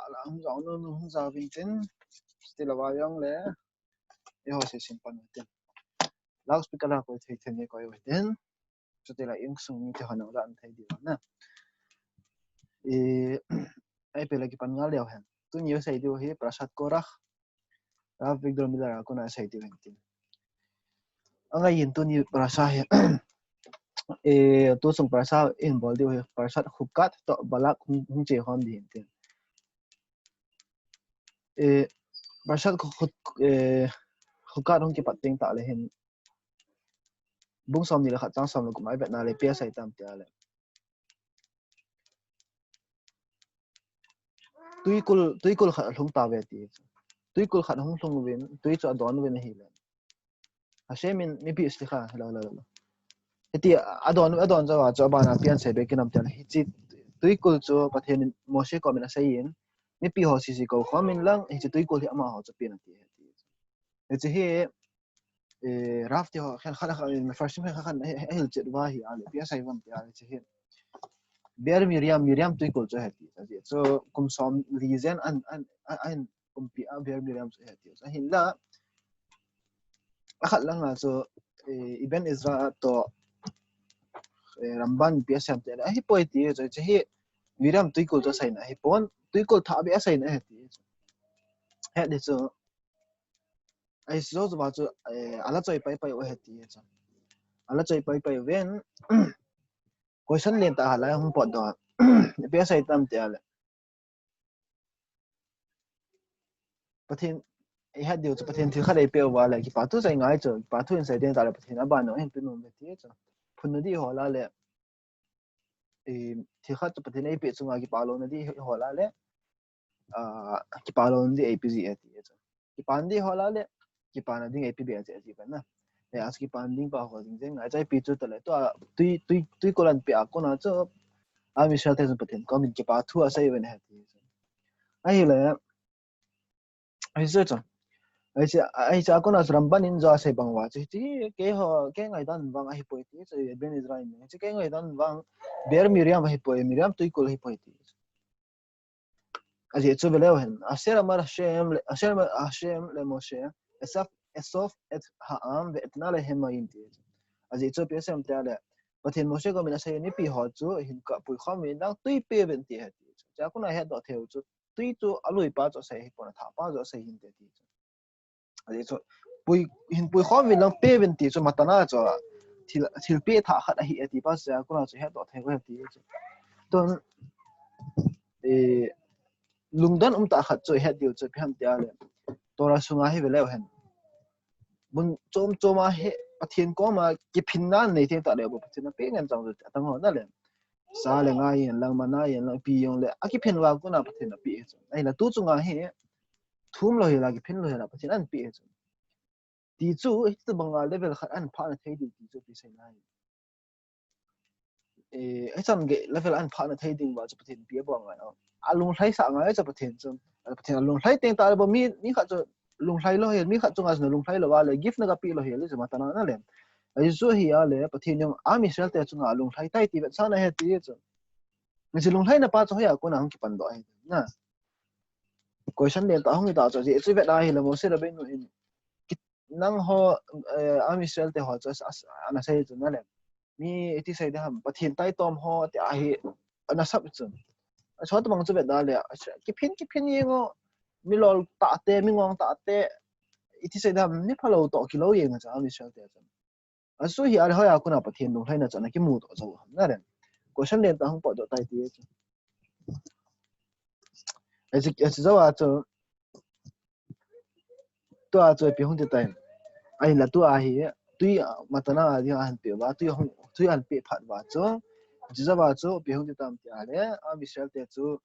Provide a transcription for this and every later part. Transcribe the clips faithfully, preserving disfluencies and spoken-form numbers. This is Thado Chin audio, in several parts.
ala hung jao nu, hung jao vin tin, still a va yong le, e ho se sin pan tin. Loudspeaker la koi thei thei ni koi tin. Chuti la insung mite hon la an thei diu na. E, ai pe la kipan nga leo hen. Tuni u sei diu hi Parashat Korach. Rav Avigdor Miller a kona sei diu hen tin. Angai in tuni parasha hi. E, tu sung parasha in bol diu hi Parashat Chukat to Balak hung, hung che hom di hin tin. E, Parashat Chut-, e, Chukat hung kipat teng ta le hin. Bung som ni le khat chang som le gup mai vet na le pe sai tam tia le. Tuikul, tuikul khat lhung ta ve ti. Tuikul khat hung lhung vin, tui chu adon vin ahi le. Hashem in mipi slikha, lo, lo, lo. Hiti, adon, adon jawa chu abana pian sei be kinam tia le. Hichi, tuikul chu Pathen in Moshe komin asei in, mipi ho sisi ko komin lang, hichi tuikul hi amaho chu pian ati. Hichi hi, e, Rav te ho, khen khan khan, in first khen khan, e, e, hil chet va hi, ale, pia sai van te, ale, che hi. Be'er Miriam, Miriam tuikul chu heti, ati. So, kum som li jen an, an, an, an, kumpi a Be'er Miriam chu heti. So, hin la, a khat lang la, so, e, Ibn Ezra to, e, Ramban pia sem te, ahi poi ti, so, che hi, Miriam tuikul chu sai na, ahi pon, tuikul tha be a sai na, heti. Heti, so, Ai, so, so, ba, chu, eh, ala choi pai pai u heti, chu. Ala choi pai pai ven. Question len ta hala, hung pot do. Pe sai tam te ale. Pathen, e hat diu chu Pathen thil khat ei pe u va le, kipa thu sai ngai chu, kipa thu in sai den ta le, Pathen a ban no, hin pe nom ve ti chu. Phun na di ho la le. E, thil khat chu Pathen ei pe chunga kipa lo na di ho la le. A, kipa lo na di ei pe ji e ti chu. Kipa na di ho la le. Kipa na ding ei pe be a che ji ban na. E, as kipa na ding pa ho jing jing. A chai pi chu ta le. Tua, tui, tui, tui kolan pe a kona chu. A Michelle te chu Pathen komin kipa thu a sai ve na ti chu. Ahi le. Ai, so, so. Ai, so, ai, so, kona Ramban in jo sei bang va, so, ti, ke ho, ke ngai dan vang ahi poi ti, so, Ben Ezra in, so, ke ngai dan vang, Be'er Miriam ahi poi, Miriam tuikul ahi poi ti. Aji chu veleu hen. Asher amar Hashem le, Asher amar Hashem le Moshe, esaf, esof et ha'am ve'etna lehem mayim ti. Aji chu pi asem te ale, Pathen Moshe komin asei mipi ho chu, hin kapui khom in dang tui pe ven ti he ti. Cha kona he do theu chu, tui chu alui pa chu asei hi pon, atha pa chu asei hin te ti chu. Aji chu pui, hin pui khom vin lang pe vin ti chu matana chu thil, thil pe tha khat ahi e ti pa chu kona chu he do thei ko he ti chu. Tun, e, lungdon um ta khat chu he diu chu pi ham ti ale. Torah sunga hi veleu hen. Mun chom chom a he Pathen koma kiphinna nei thei ta le bo Pathen a pe ngen chang chu atang ho na le. Sa le nga yen lang, mana yen lang, pi yen le, a kiphin vang kona Pathen a pe e chu. Ahi la tu chunga hi, thum lo hi la, kiphin lo hi la, Pathen an pe e chu. Ti chu, hiti banga level khat an phah na thei ding ti chu, ti sei na hi. E, ai chan ge level an phah na thei ding va chu Pathen pe a bo ngai o. A lunglhai sa ngai chu Pathen chu. A Pathen a lunglhai teng ta le bo mi, mi khat chu lunglhai lo hi, mi khat chunga chu lunglhai lo va le, gift na ka pe lo hi, le chu matana na le. Aji chu hi a le, Pathen jong, a Israel te chunga lunglhai tai ti vet sa na he ti chu. Ni chu lunglhai na pa chu hoiya kona hung kipan do ahi. Na. Question len ta hung ta chu, ji chu vet a hi le Moshe Rabbeinu in. Ki, nang ho, eh, a Israel te ho chu, as, as, ana sei chu na le. Mi iti sei de ham, Pathen tai tom ho, ti ahi, ana sap chu. A chu ta bang chu vet da le, kiphin, kiphin yeng o, mi lol ta te, mi ngong ta te, iti sei de ham, mi phalo to kilo yeng chu, a Israel te chu. A chu hi a le hoiya kona Pathen lunglhaina chu ana kimu to chu ham na ren. Question len ta hung pot do tai ti chu. Aji, aji jawa chu. Tua chu pi hung ti tai. Ahi la tua hi, tui matana a ding a han pe va, tui hung, tui an pe phat va chu. Aji jawa chu pi hung ti tam ti a le, a Israel te chu.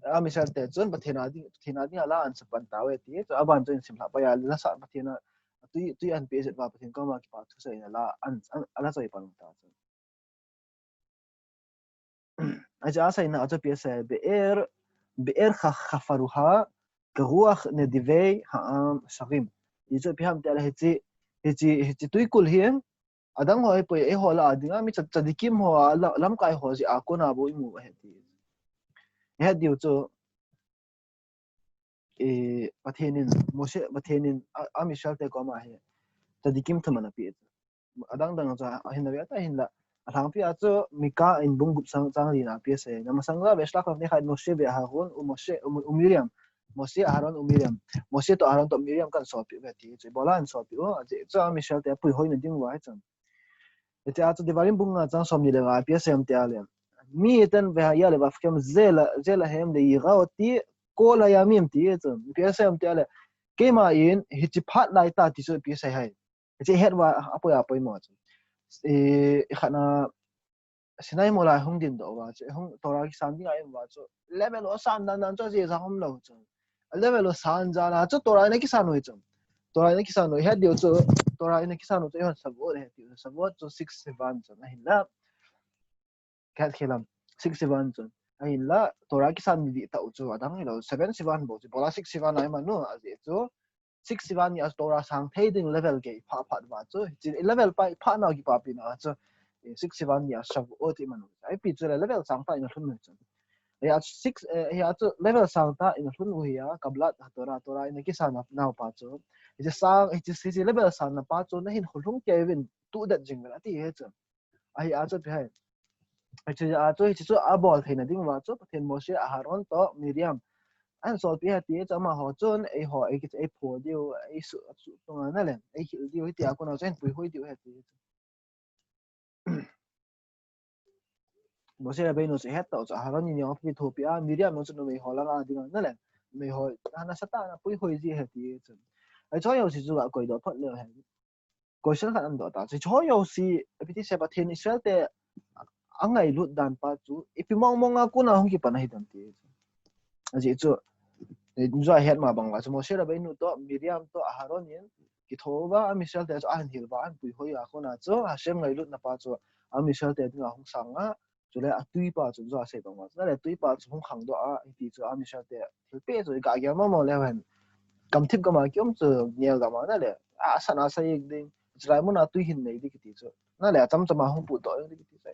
A Israel te chun Pathen a ding, Pathen a ding a la an sa pan ta ve ti. Chu aban chu in sim la pa ya la sa Pathen a tui, tui an pe zet va Pathen koma kipa thu sa in a la an, an, a la choi pan ta chu. Aji a sai na a chu pi asei Be'er, Be'er ha, hafaruha, karuach nedivei ha'am sharim. Ti chu pi ham ti a le hichi, hichi, hichi tuikul hi, Adang ho hi poi, eiho la a dinga mi tsa-, tzadikim ho a la-, lamkai ho jeh a kona bou imu ahi ti. Ahet diu chu, eh, Pathen in, Mose, Pathen in, a, a Israel te koma hi, tzadikim thum ana pe. Adang dang chu ahin na ve ta hinla. Alhangpi a chu Mika in bung gup chang, chang li na pe se. Na masang la Vaishlach ne khat Mose ve Aharon, u Mose, u, u Miriam. Mose, Aharon, u Miriam. Mose to Aharon to Miriam kan solpeh ve ti chu. Ibola ahin solpeh u, ajeh chu a Israel te apuihoi na ding uva hi chun. Hiche a chu Devarim bung nga chang som ni le nga pe se am ti a le. Mi iten vehayael vafkem zela, zelahem leira oti kol hayamim ti chu. Pe se am ti a le. Keima in hiche phat lai ta ti chu pe se hai. Hiche het uva apoi apoi mo chu. Eh, khat na Sinai mol a hung dingdoh uva chu, hung Torah kisan ding a um uva chu. Level u san dan dan chu ajeh jong um lou chu. Level u san jan a chu Torah ina kisan u hi chu. Torah ina kisan u het diu chu, Torah ina kisan u chu, ihon Shavuot het diu, Shavuot chu six Sivan chu, ahinla. Khat khilam, six Sivan chu. Ahinla, Torah kisan ding tah u chu, adang hilou, seven Sivan bou chu, ibola six Sivan a iman u, ajeh chu, six Sivan ni a Torah sang thei ding level gei pha phat uva chu, hiche level pa, pha nau kipapi na chu, eh, six Sivan ni a Shavuot iman u. Ipi chu le level sang ta ina lhun u chu. Hia six, eh, hia chu level sang ta ina lhun u hia, Kabbalat HaTorah, Torah ina kisan nau pa chu. Hiche sang, hiche, hiche level sang na pa chu, na hin kholhung kei uvin tu det jing uvin ati hi chu. Ahi a chu ipi hai. Hiche a chu, hiche chu abol theina ding uva chu, Pathen Mose, Aharon to Miriam. Ahin solpeh hi ti chu amaho chun, eiho, ei kit, ei pho diu, ei su, su tunga na le, ei khil diu, hiti a kona chu ahin puihoi diu hi ti chu. Mose Rabbeinu chu het tah u chu, Aharon in jong apui thopi a, Miriam jong chu numei ho langa dinga na le, numei ho, ana satan apuihoi ji hi ti chu. Hiche ho jouse chu ga koidoh phot leu hen. Question khat ahin doh ta. Hiche ho jouse, ipi ti se Pathen Israel te angailut dan pa chu, ipi mong mong a kona hung kipan ahi dem ti. Ajeh chu, eh, ijo ahet ma bang uva chu, Mose Rabbeinu to, Miriam to, Aharon in, kitho uva, a Israel te chu ahin hil uva, ahin puihoi a kona chu, Hashem ngailutna pa chu, a Israel te dinga hung sang a, chule atui pa chu, ijo asei bang uva chu, na le tui pa chu hung khangdoh a, hiti chu, a Israel te, thilpeh chu, iga gel mong mong leu hen. Gamthip gam a kium chu, nel gam a na le, a san a sa ik ding, chulai mun a tui hin nei ding kiti chu. Na le, acham cham a hung potdoh ding kiti chu.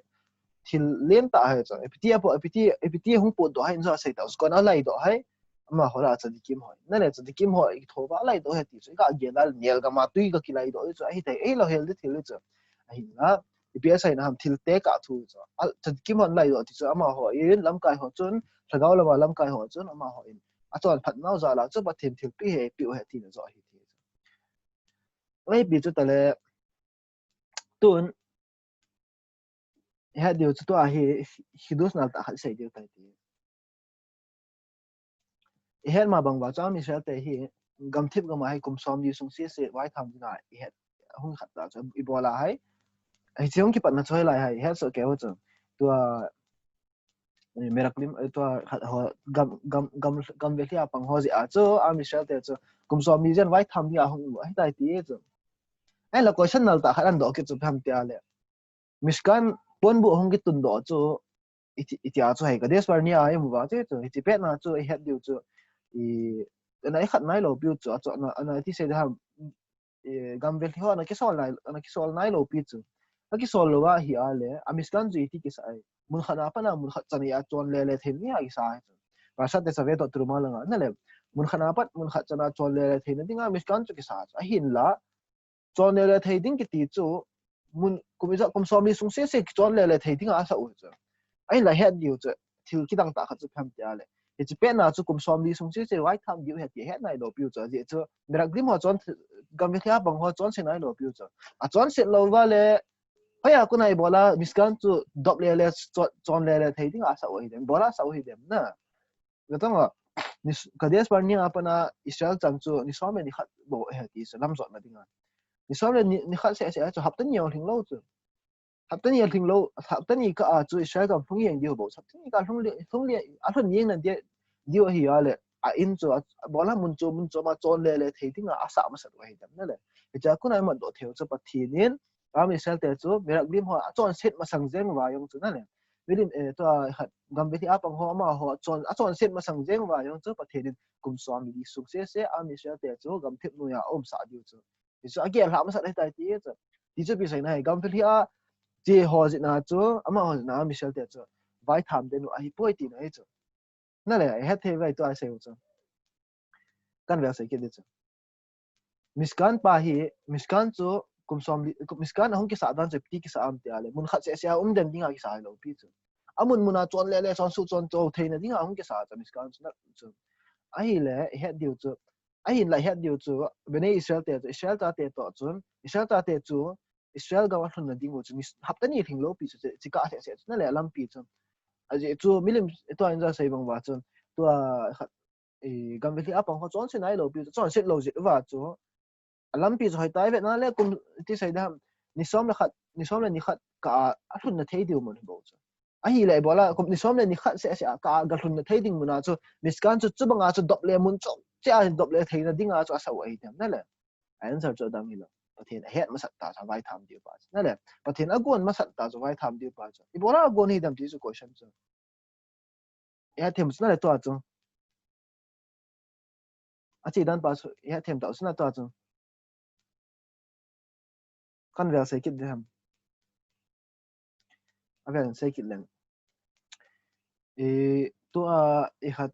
Thil lentah hi chu. Ipi ti a po, ipi ti, ipi ti hung potdoh hi, ijo asei tah u chu, kona laidoh hi. Amaho la tzadikim ho. Na le, tzadikim ho, kitho uva laidoh hi ti chu. Iga gel a le, nel gam a tui ga kilaidoh chu. Ahi tai, eilou hel ding thil chu. Ahinla, ipi asei na ham thil tekah thu chu. A, tzadikim hon laidoh ti chu. Amaho in, lamkai ho chun, lhagao lama lamkai ho chun, amaho in. Achonphat nau jal a chu, Pathen thilpeh hi, peh u hi tina joh ahi ti chu. Oi, ipi chu ta le, tun, ihet diu chu tua hi, hi dus nal tah khat sei diu tai ti. Ihet ma bang uva chu a Israel te hi, gamthip gam a hi kum som li sung sese, vaitham dinga, ihet, hung khat ta chu, ibola hi. Hiche hung kipatna chu hilai hi, ihet soh kei u chu. Tua, eh, Meraglim, eh, tua khat ho, gam, gam, gam, gam velhi a pang ho jeh a chu, a Israel te chu, kum som li jen vaitham dinga hung u, ahi tai ti chu. Ahinla question nal tah khat ahin doh kit chu ipi ham ti a le. Mishkan ponbuh hung kitundoh chu, iti, iti a chu hi, Kadesh Barnea a imu uva chu, chu, hiche pet na chu, ihet diu chu, i, ana ikhat nailou piu chu, achu, ana, ana iti sei ding ham, eh, gam velhi ho ana kisol nai, ana kisol nailou pi chu. Akisol lou ahi a le, a Mishkan chu iti kisa ai. Mun khat na pat na mun khat chan a chon le le thei ni a kisa ai chu. Parshat Tetzaveh to Teruma langa na le. Mun khat na pat mun khat chan a chon le le thei na dinga Mishkan chu kisa chu. Ahinla, chon le le thei ding kiti chu, mun kum ijat kum som li sung sese kichon le le thei dinga asa u chu. Ahinla het diu chu, thil kidang tah khat chu ipi ham ti a le. Hiche pet na chu kum som li sung sese vaitham diu hi ti het nailou piu chu, ajeh chu, Meraglim ho chon, gam velhi a pang ho chonse nailou piu chu. Achonset lou uva le, hoiya kona ibola, Mishkan chu dop le le, chon, chon le le thei dinga asa u hi dem, ibola asa u hi dem na. Katong a, ni s-, Kadesh Barnea a pat na Israel chan chu, ni som le ni khat bou ahi ti chu, lamjotna dinga. Ni som le ni, ni khat sese chu, hapta ni jong lhing lou chu. Hapta ni alhing lou, hapta ni kah a chu Israel gam lhung jeng diu bou. Hapta ni kah lhung le, lhung le, alhun jeng na dia, diu ahi a le, a in chu, a, ibola mun chu, mun chu ama chon le le thei dinga, asah masat u ahi dem na le. Hiche a kona imatdoh thei u chu Pathen in, a Israel te chu, Meraglim ho, achonset masang jeng uva jong chu na le. Milim, eh, tua khat, gam velhi a pang ho, amaho, chon, achonset masang jeng uva jong chu, Pathen in, kum som li sung sese, a Israel te chu, gamthip noiya aumsah diu chu. Hichu agel lhah masat ahi tai ti chu. Ti chu ipi sei na hi, gam velhi a, che ho jeh na chu, amaho jeh na, Israel te chu, vaitham ding u ahipoi tina hi chu. Na le, ihet thei uve tua isei u chu. Kan velsei kit ding chu. Mishkan pa hi, Mishkan chu kum somli, Mishkan ahung kisa dan chu ipi kisa ham tia le, mun khat seh seh a um den dinga kisa hilou pi chu. Amun muna chon le le, chon suh chon to theina dinga ahung kisa chu Mishkan chu na chu. Ahile, ihet diu chu, ahinla ihet diu chu, Bnei Israel te chu, Israel chate toh chun, Israel chate chu, Israel gam alhunna ding u chu, hapta ni lhinglou pi chu, chu kah seh seh chu, na le lampi chu. Ajeh chu, milim, tua in ja sei bang uva chun, tua khat, eh, gam velhi a pang ho chonse nailou pi chu, chonset lou jeh uva chu. Alampi chu hoitai vet na le kum ti sei dam, ni som le khat, ni som le ni khat kah a alhunna thei diu mun hi bou chu. Ahile ibola kum ni som le ni khat seh seh a kah a galhunna thei ding muna chu, Mishkan chu chubanga chu dop le mun chu, chea dop le theina dinga chu asah u ahi dem na le. A answer chu adang hilou. Pathen ahet masat ta chu vaitham diu pa chu. Na le, Pathen agon masat ta chu vaitham diu pa chu. Ibola agon hi dem ti chu question chu. Ihet them chu na le tua chu. Ache dan pa chu, ihet them tau chu na tua chu. Kan velsei kit ding ham. Avelsei kit leng. Eh, tua ikhat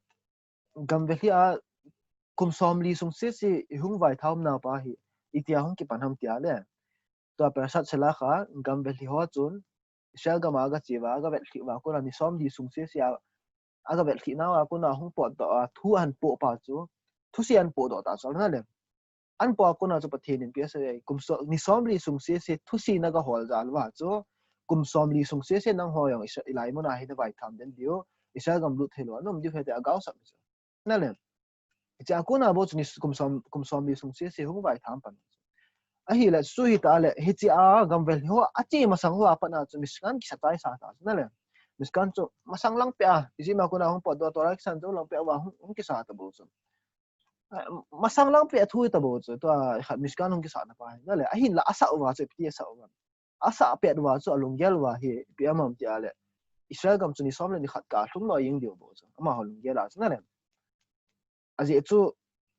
gam velhi a kum somli sung seh seh ihung vaitham nau pa hi, itia hung kipan ham tia le. Tua Parashat Shelach a gam velhi ho chun, Israel gam a aga che uva, aga vetlhi uva kona ni somli sung seh seh a, aga vetlhi nauva kona hung potdoh a, thu ahin po pa chu, thusi ahin podoh ta chu na le. Ahin po a kona chu Pathen in ipi asei, kum so, ni somli sung seh seh thusi naga hol jal uva chu, kum somli sung seh seh nangho jong Israel, ilai muna hi navaitham den diu, Israel gam lut thei lou, na um diu ahi tia agaosap chu. Na le. Hiche a kona bou chu ni kum som, kum somli sung seh seh hung vaitham pan. Ahile, chu hita le, hiche a gam velhi ho ache masang uva pat a chu Mishkan kisa chai sa ta chu na le. Mishkan chu masang lang peh a, Egypt a kona hung potdoh, Torah kisan jou lang peh uva hung, hung kisa ta bou chu. Masang lang peh a thu ta bou chu, tua khat Mishkan hung kisa na pa hi na le, ahinla asah uva chu, ipi asah uva. Asah pet uva chu alunggel uva hi, ipi ham tia le. Israel gam chu ni som le ni khat kah a lhung lou jeng diu bou chu. Amaho lunggel a chu na le. Ajeh chu,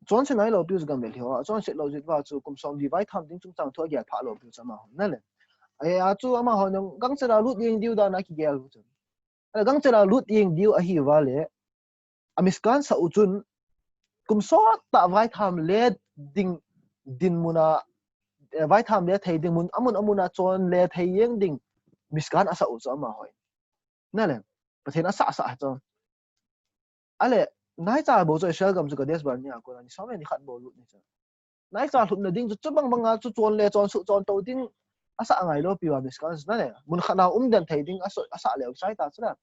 chonse nailou piu chu gam velhi ho, chonset lou jeh uva chu kum somli vaitham ding chungchang thu agel phah lou piu chu amaho na le. Ajeh chu amaho jong gangchela lut jeng diu dan a kigel u chu. Gangchela lut jeng diu ahi uva le, a Mishkan sah u chun, kum sot tah vaitham le ding, dinmun a, eh, vaitham le thei ding mun, amun amun a chon le thei jeng ding Mishkan asah u chu amaho. Na le, Pathen asah sah chu. Ale, naicha bou chu Israel gam chu Kadesh Barnea a kona ni som le ni khat bou lut ni chu. Naicha lhutna ding chu, chubang banga chu chon le chon suh chon to ding asah ngai lou piu a Mishkan chu na le. Mun khat a um den thei ding asah, asah leu chai ta chu na.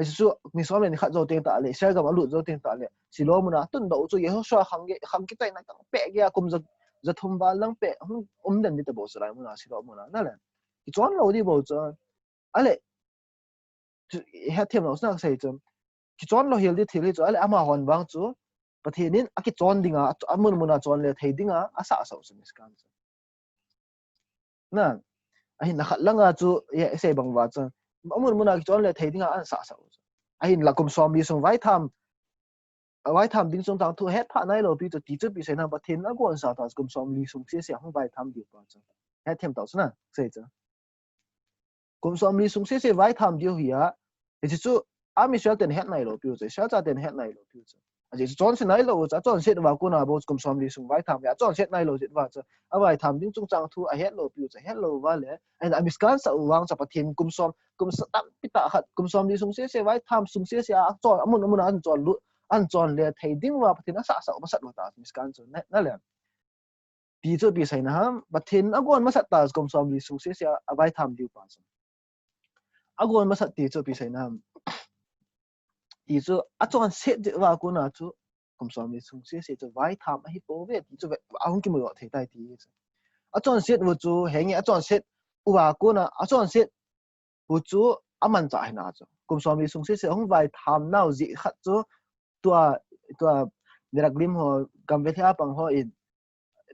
Hichu chu, ni som le ni khat jou teng tah le, Israel gam alut jou teng tah le, Shiloh mun a tundoh u chu Joshua khang ge, khang kichaina tang peh ge a kum ja, ja thum val lang peh, hung um den ding ta bou chu lai mun a, Shiloh mun a, na le. Kichon lou ding bou chu. Ale, chu, hethem lou, sna sei chu. Kichon lou hel ding thil hi chu, ale, amahon vang chu, Pathen in akichon dinga, amun mun a chon le thei dinga, asah sah u chu Mishkan chu. Na, ahin na khat langa chu, i, i sei bang uva chu. Amun mun a kichon le thei dinga asah sah u chu. Ahinla kum somli sung vaitham, vaitham ding chungchang thu het phah nailou pi chu ti chu ipi sei nam Pathen agon sa ta kum somli sung seh seh hung vaitham diu pa chu. Hethem tau chu na, sei chu. Kum somli sung seh seh vaitham diu hi a, hichu chu, a Israel ten het nailou piu chu, Israel cha ten het nailou piu chu. Ajeh chu chonse nailou u chu, achonset uva kona bou chu kum somli sung vaitham hi a, achonset nailou jeh uva chu, avaitham ding chungchang thu ahet lou piu chu, ahet lou uva le, ahin a Mishkan sah u vang chu Pathen kum som, kum sa tampi tah khat, kum somli sung seh seh, vaitham sung seh seh a, achon, amun amun a ahin chon lut, ahin chon le thei ding uva Pathen asah sah u masat u ta Mishkan chu, na, na le. Ti chu ipi sei nam, Pathen agon masat ta kum somli sung seh seh a, avaitham diu pa chu. Agon masat ti chu ipi sei nam. Ti chu achonset jeh uva kona chu kum somli sung seh seh chu vaitham ahi pouve ti chu ve, ahung kimu thei tai ti chu. Achonset u chu, henge achonset uva kona, achonset u chu amanchah hina chu. Kum somli sung seh seh hung vaitham nau jeh khat chu tua, tua Meraglim ho, gam velhi a pang ho in,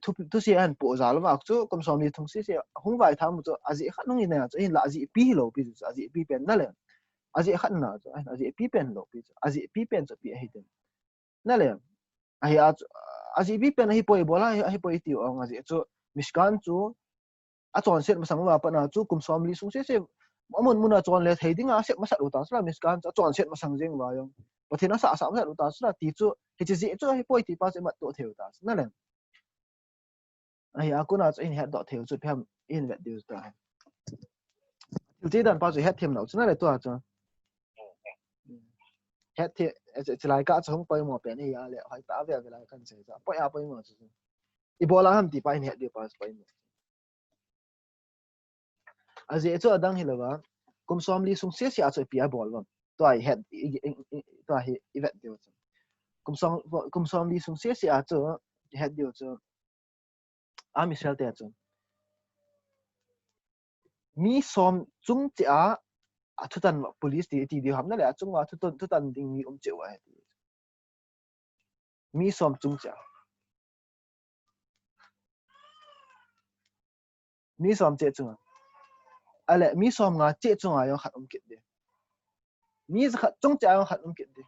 thu, thusi ahin po jal uva chu, kum somli sung seh seh hung vaitham u chu, ajeh khat hung hina chu, ahinla ajeh ipi hilou pi chu, ajeh ipi pen na le. Ajeh khat na chu, ahin ajeh ipi pen lou pi chu, ajeh ipi pen chu ipi ahi dem. Na le. Ahi a chu, ajeh ipi pen ahi poi ibola, ahi poi tiu ong ajeh chu, Mishkan chu, achonset masang uva pat a chu, kum somli sung seh seh, amun mun a chon le thei dinga asep masat u ta chu la Mishkan chu, achonset masang jeng uva jong. Pathen asah sah masat u ta chu na ti chu, hiche jeh chu ahipoi ti pa chu imat doh thei u ta chu na le. Ahi, a kona chu ihin het doh thei u chu, ipi ham ihin vet diu chu ta. Thil che dan pa chu het them nau chu na le tua chu. Het them, eh, che, che lai ka chu hung poimo pen hi a le, hoi ta ve ve lai kan sei chu. Poi a poimo chu. I bol a ham ti pa ihin het diu pa chu poimo. A jeh chu adang hi lou va. Kum som li sung sese a chu ipi a bol uvem. Tua i het, i, i, i, tua hi i vet diu chu. Kum som, kum som li sung sese a chu i het diu chu. Am Israel te chu. Mi som chung cheh a, a thutan police ti, ti diu ham na le, a chung a thutan, thutan ding mi um cheh u ahi ti. Mi som chung cheh a. Mi som cheh chunga. Ale, mi som nga cheh chunga jong khat um kit di. Mi ja khat chung cheh a jong khat um kit di.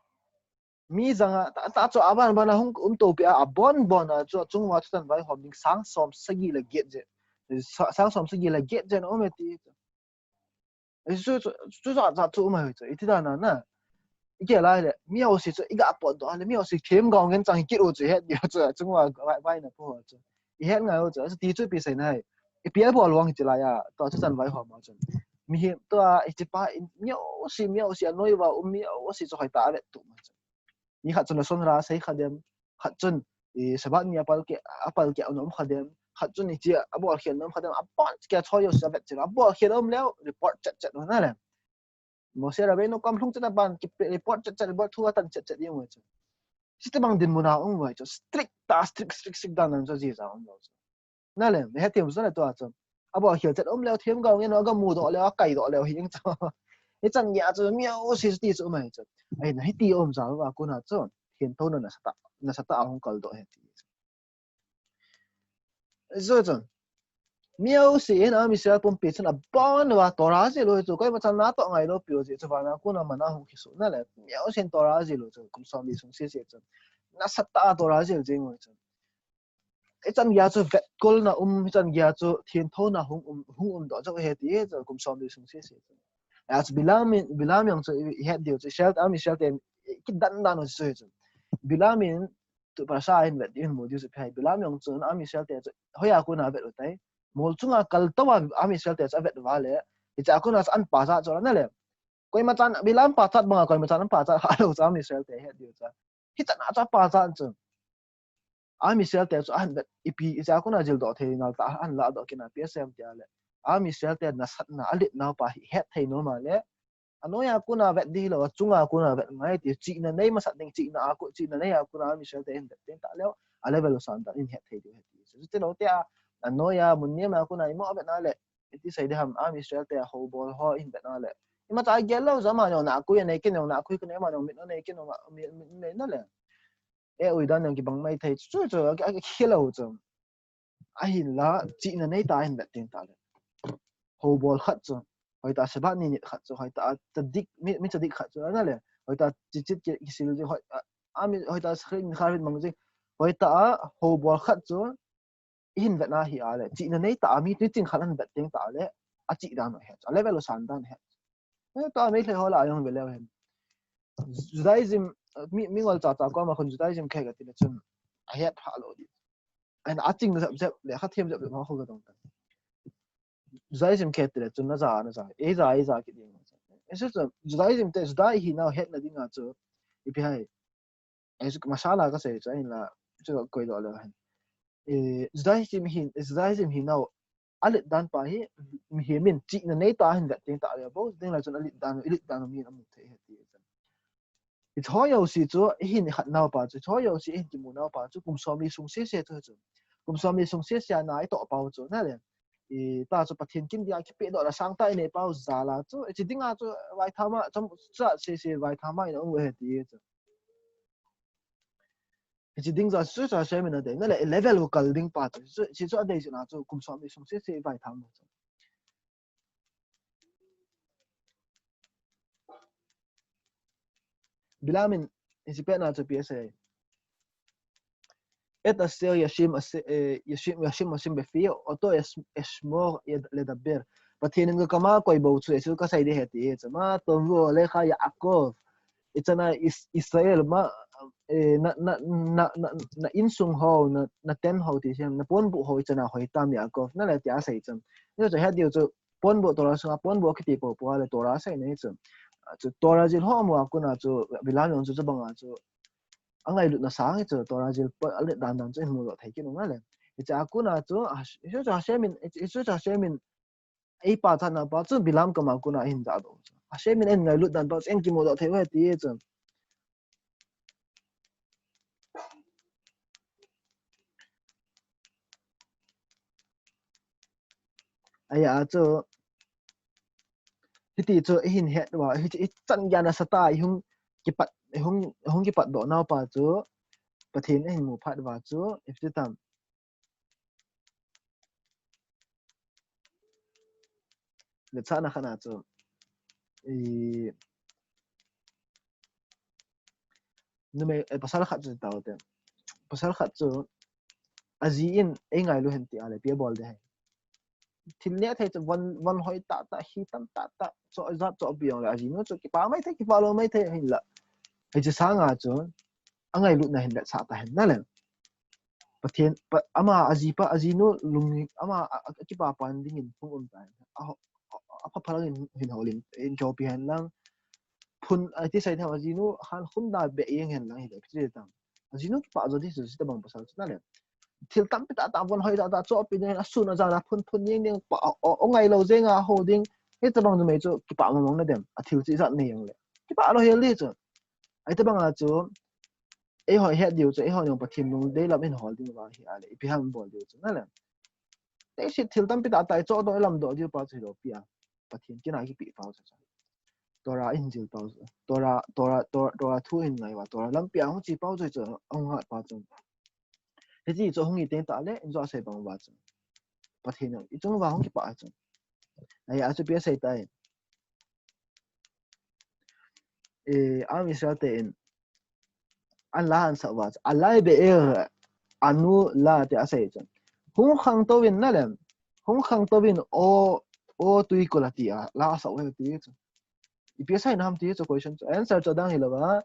Mi ja nga, ta, ta chu aban ban a hung um to pi a, abon bon a chu chung uva thutan vaihom ding sang som sagi le get jen. Sa-, sang som sagi le get jen um e ti. Chu, chu, chu, chu, chu, chu um ahi chu. Iti dan a na. I kei lai le, mi jouse chu, i ga potdoh le, mi jouse themgao ngen chang hi kit u chu, het diu chu, chung uva vai, vaina po chu. I het ngai u chu, ti chu ipi sei na hi. Ipi a bol vang hiche lai a, tua thutan vaihom a chu. Mihem tua, hiche pa, in, mi jouse, mi jouse, anoi uva, um mi jouse chu hoitah a vet tup ma chu. Mi khat chun a son ra sei kha dem, khat chun, i, Sabbath ni a pal keh, a pal keh a um kha dem, khat chun hiche a bol khel um kha dem, abon keh a choi jouse a vet cheh, a bol khel um leu, report chet chet u na le. Moshe Rabbeinu kam lhung chet a ban, ki pe-, report chet chet, report thu a tan chet chet ding u chu. Chutobang dinmun a um u chu, strict ta, strict, strict, strict dan dan chu jija um u chu. Na le, mi het them u chu na tua chu. A bol khel chet um leu, themgao ngen u, a ga mudoh leu, a kaidoh leu, hi eng chu. Hichan gei a chu, mi jouse chu ti chu um ahi chu. Ahi na, hiti um jal uva kona chu, thenthouna nasatah, nasatah a hung kaldoh ahi ti chu. Chu chu. Mi jouse in Am Israel pumpi chun abon uva Torah jil u chu, koima chan natoh ngai lou pi u chu, chu vana kona mana hung kisu na le, mi jouse in Torah jil u chu, kum som li sung sese chu. Nasatah a Torah jil jing u chu. Hichan gei a chu vetkolna um, hichan gei a chu thenthouna hung um, hung um doh chu ahi ti chu, kum som li sung sese chu. A chu Bilam in, Bilam jong chu i het diu chu, Israel, Am Israel te kidan dan u chu chu. Bilam in, tu parasha in vet diu, in mu diu chu pi hai. Bilam jong chu Am Israel te chu, hoiya kona vet u tai. Mol chunga kaltou a Am Israel te chu avet uva le. Hiche a kona chu an pachat chu na le. Koima chan, Bilam pachat banga, koima chan an pachat kha lou chu Am Israel te het diu chu. Hichan a chu apachat chu. Am Israel te chu ahin vet ipi, hiche a kona jildoh thei nal tah a ahin ladoh kit na ipi asei em tia le. Am Israel te nasatna, alet nau pa hi het thei nom a le. Anoiya kona vet di hilou, achunga kona vet ngai ti, chihna nei masat ding, chihna a ko, chihna nei a kona Am Israel te ahin vet teng tah leu, a level u san dan in het thei diu ahi ti. Chuti lou tia, anoiya mun nem a kona imo vet na le, iti sei di ham, Am Israel te houbol ho ahin vet na le. Imacha gel lou jeh a ama jong nakhui anei, ken jong nakhui kanei, ama jong mit anei, ken jong mit, mit nei na le. E ui dan jong kibang mai thei chu chu, a, a, a, khel lou chu. Ahinla, chihna nei tah a ahin vet teng tah le. Houbol khat chu. Hoitah Sabbath ni nit khat chu. Hoitah tzadik, mi, mi tzadik khat chu. Ana le. Hoitah chichit ki, kisil ji. Hoi, a, a mi, hoitah sakhin kharit mang ji. Hoitah houbol khat chu. Ihin vet na hi a le. Chihna nei tah a mi, mi ching khat ahin vet teng tah le. Achih dan u ahi. A level u san dan u ahi. Eh, tua Meitei ho lah a jong ve leu hen. Judaism, mi, mi ngol chacha koma khun Judaism khe kati le chun, ahet pha lou di. Ahin aching jep jep, lekha them jep jep ho khu kadong ta. Judaism khe ti le chun, naja, naja. Eija, eija kiti. Ese chu, Judaism te, Judai hinau hetna dinga chu, ipi ham. Ei, masala kasei chu ahinla, chu koidoh leu hen. Eh, Judaism hin, Judaism hinau, alet dan pa hi, mihem in chihna nei tah a ahin vet teng tah le bou, teng lai chun alet dan, ilet dan u mi in amu thei ahi ti chu. Hiche ho jouse chu, ihin ikhat nau pa chu, hiche ho jouse ihin kimu nau pa chu, kum som li sung sese chu chu. Kum som li sung sese a na itoh pau chu, na le. Ita chu Pathen kin dia kipehdohna sangtah inei pau jal a chu, hiche dinga chu vaithama, chomcha sese vaithama in aum u ahi ti chu. Hiche ding jal chu chu seminar dei, na le level u kal ding pa chu, chu, chu, chu adei jeh a chu kum som li sung sese vaitham chu. Bilam in, hiche pet na chu ipi asei. את אשר ישים, אה, ישים, ישים, ישים בפי, אותו אש-, אשמור יד-, לדבר. Pathen in kakam a koi bou chu, chu kasei ding ahi ti, chu ma, טובו אוהליך יעקב. Ichana Is-, Israel ma, eh, na, na, na, na, na insung ho, na, na tent ho ti siam, na ponbuh ho ichana hoi tam Yaakov, nale tia asei chun. Hichu het diu chu, ponbuh Torah sunga, ponbuh kiti popo le Torah asei nei chu. Chu Torah jil ho amu a kona chu, Bilam jong chu, chu banga chu. Angailutna sang chu, Torah jil pa, ale dan dan chu, imu doh thei kit u nale. Hichu a kona chu, a, hichu chu Hashem in, hichu chu Hashem in, ei pachatna pa chu Bilam kama kona ahin jahdoh chu. Hashem in eingailut dan pa chu eikimoh doh thei u ahi ti chu. Ahia chu, hiti chu eihin het uva, hiti ichan geiya nasatah a ihung kipat, ihung, ihung kipatdoh nau pa chu, Pathen in eihin mu phat uva chu, ipi ti tam. Vetsahna khat na chu, i, numei, eh, pasal khat chu tao te. Pasal khat chu, aji in eingailu hen tia le, ipi abol ding ham. Thil neh thei chu von, von hoi tahtah, hi tam tahtah, choh jat chohpi jong le, ajinu chu kipa maithei, kipa lou maithei, hinla. Hiche sanga chu, angailutna hin vetsah ta hen, nale. Pathen, pa, ama ajipa, ajinu lung, ama a, a, akipa pan dingin hung um ta hen. A, a, a, apha phalang in hin hol in, in chohpi hen lang. Phun, a, ti sai tham ajinu, han khum da be eng hen lang hi le, ti tam. Ajinu kipa jo di su, ti tabang pasal chu nale. Thil tampi tahtah, von hoi tahtah, chohpi ding, asun ajan a phun, phun ding ding, pa, o, o, o ngailou jeng a ho ding. Hitabang numei chu, kipa mong mong na dem, athil chu ijat nei jong le. Kipa lou hel di chu. Ahitabang a chu, Eiho het diu chu, eiho jong Pathen lungdei lam in hol diu va hi a le, ipi ham bol diu chu, nale. Leiset thil tampi tahtah ichohdoh, ilamdoh diu pa chu hilou pi a. Pathen kin a kipe pau chu. Torah in jil pau chu. Torah, Torah, Torah, Torah thu in ngai uva. Torah lampi a hung che pau chu chu, hung hat pa chu. Hiche chu hung hi teng tah le, in jo asei bang uva chu. Pathen in, ichung uva hung kipa chu. Ahia chu ipi asei tai. Eh, Am Israel te in, an la an sa uva, alai be'er anu la tia asei chun. Hung khangtou vin nale, hung khangtou vin o, o tui kol a tia, la asa uve ti chu. Ipi asei na ham ti chu question chu. Answer chu adang hilou va.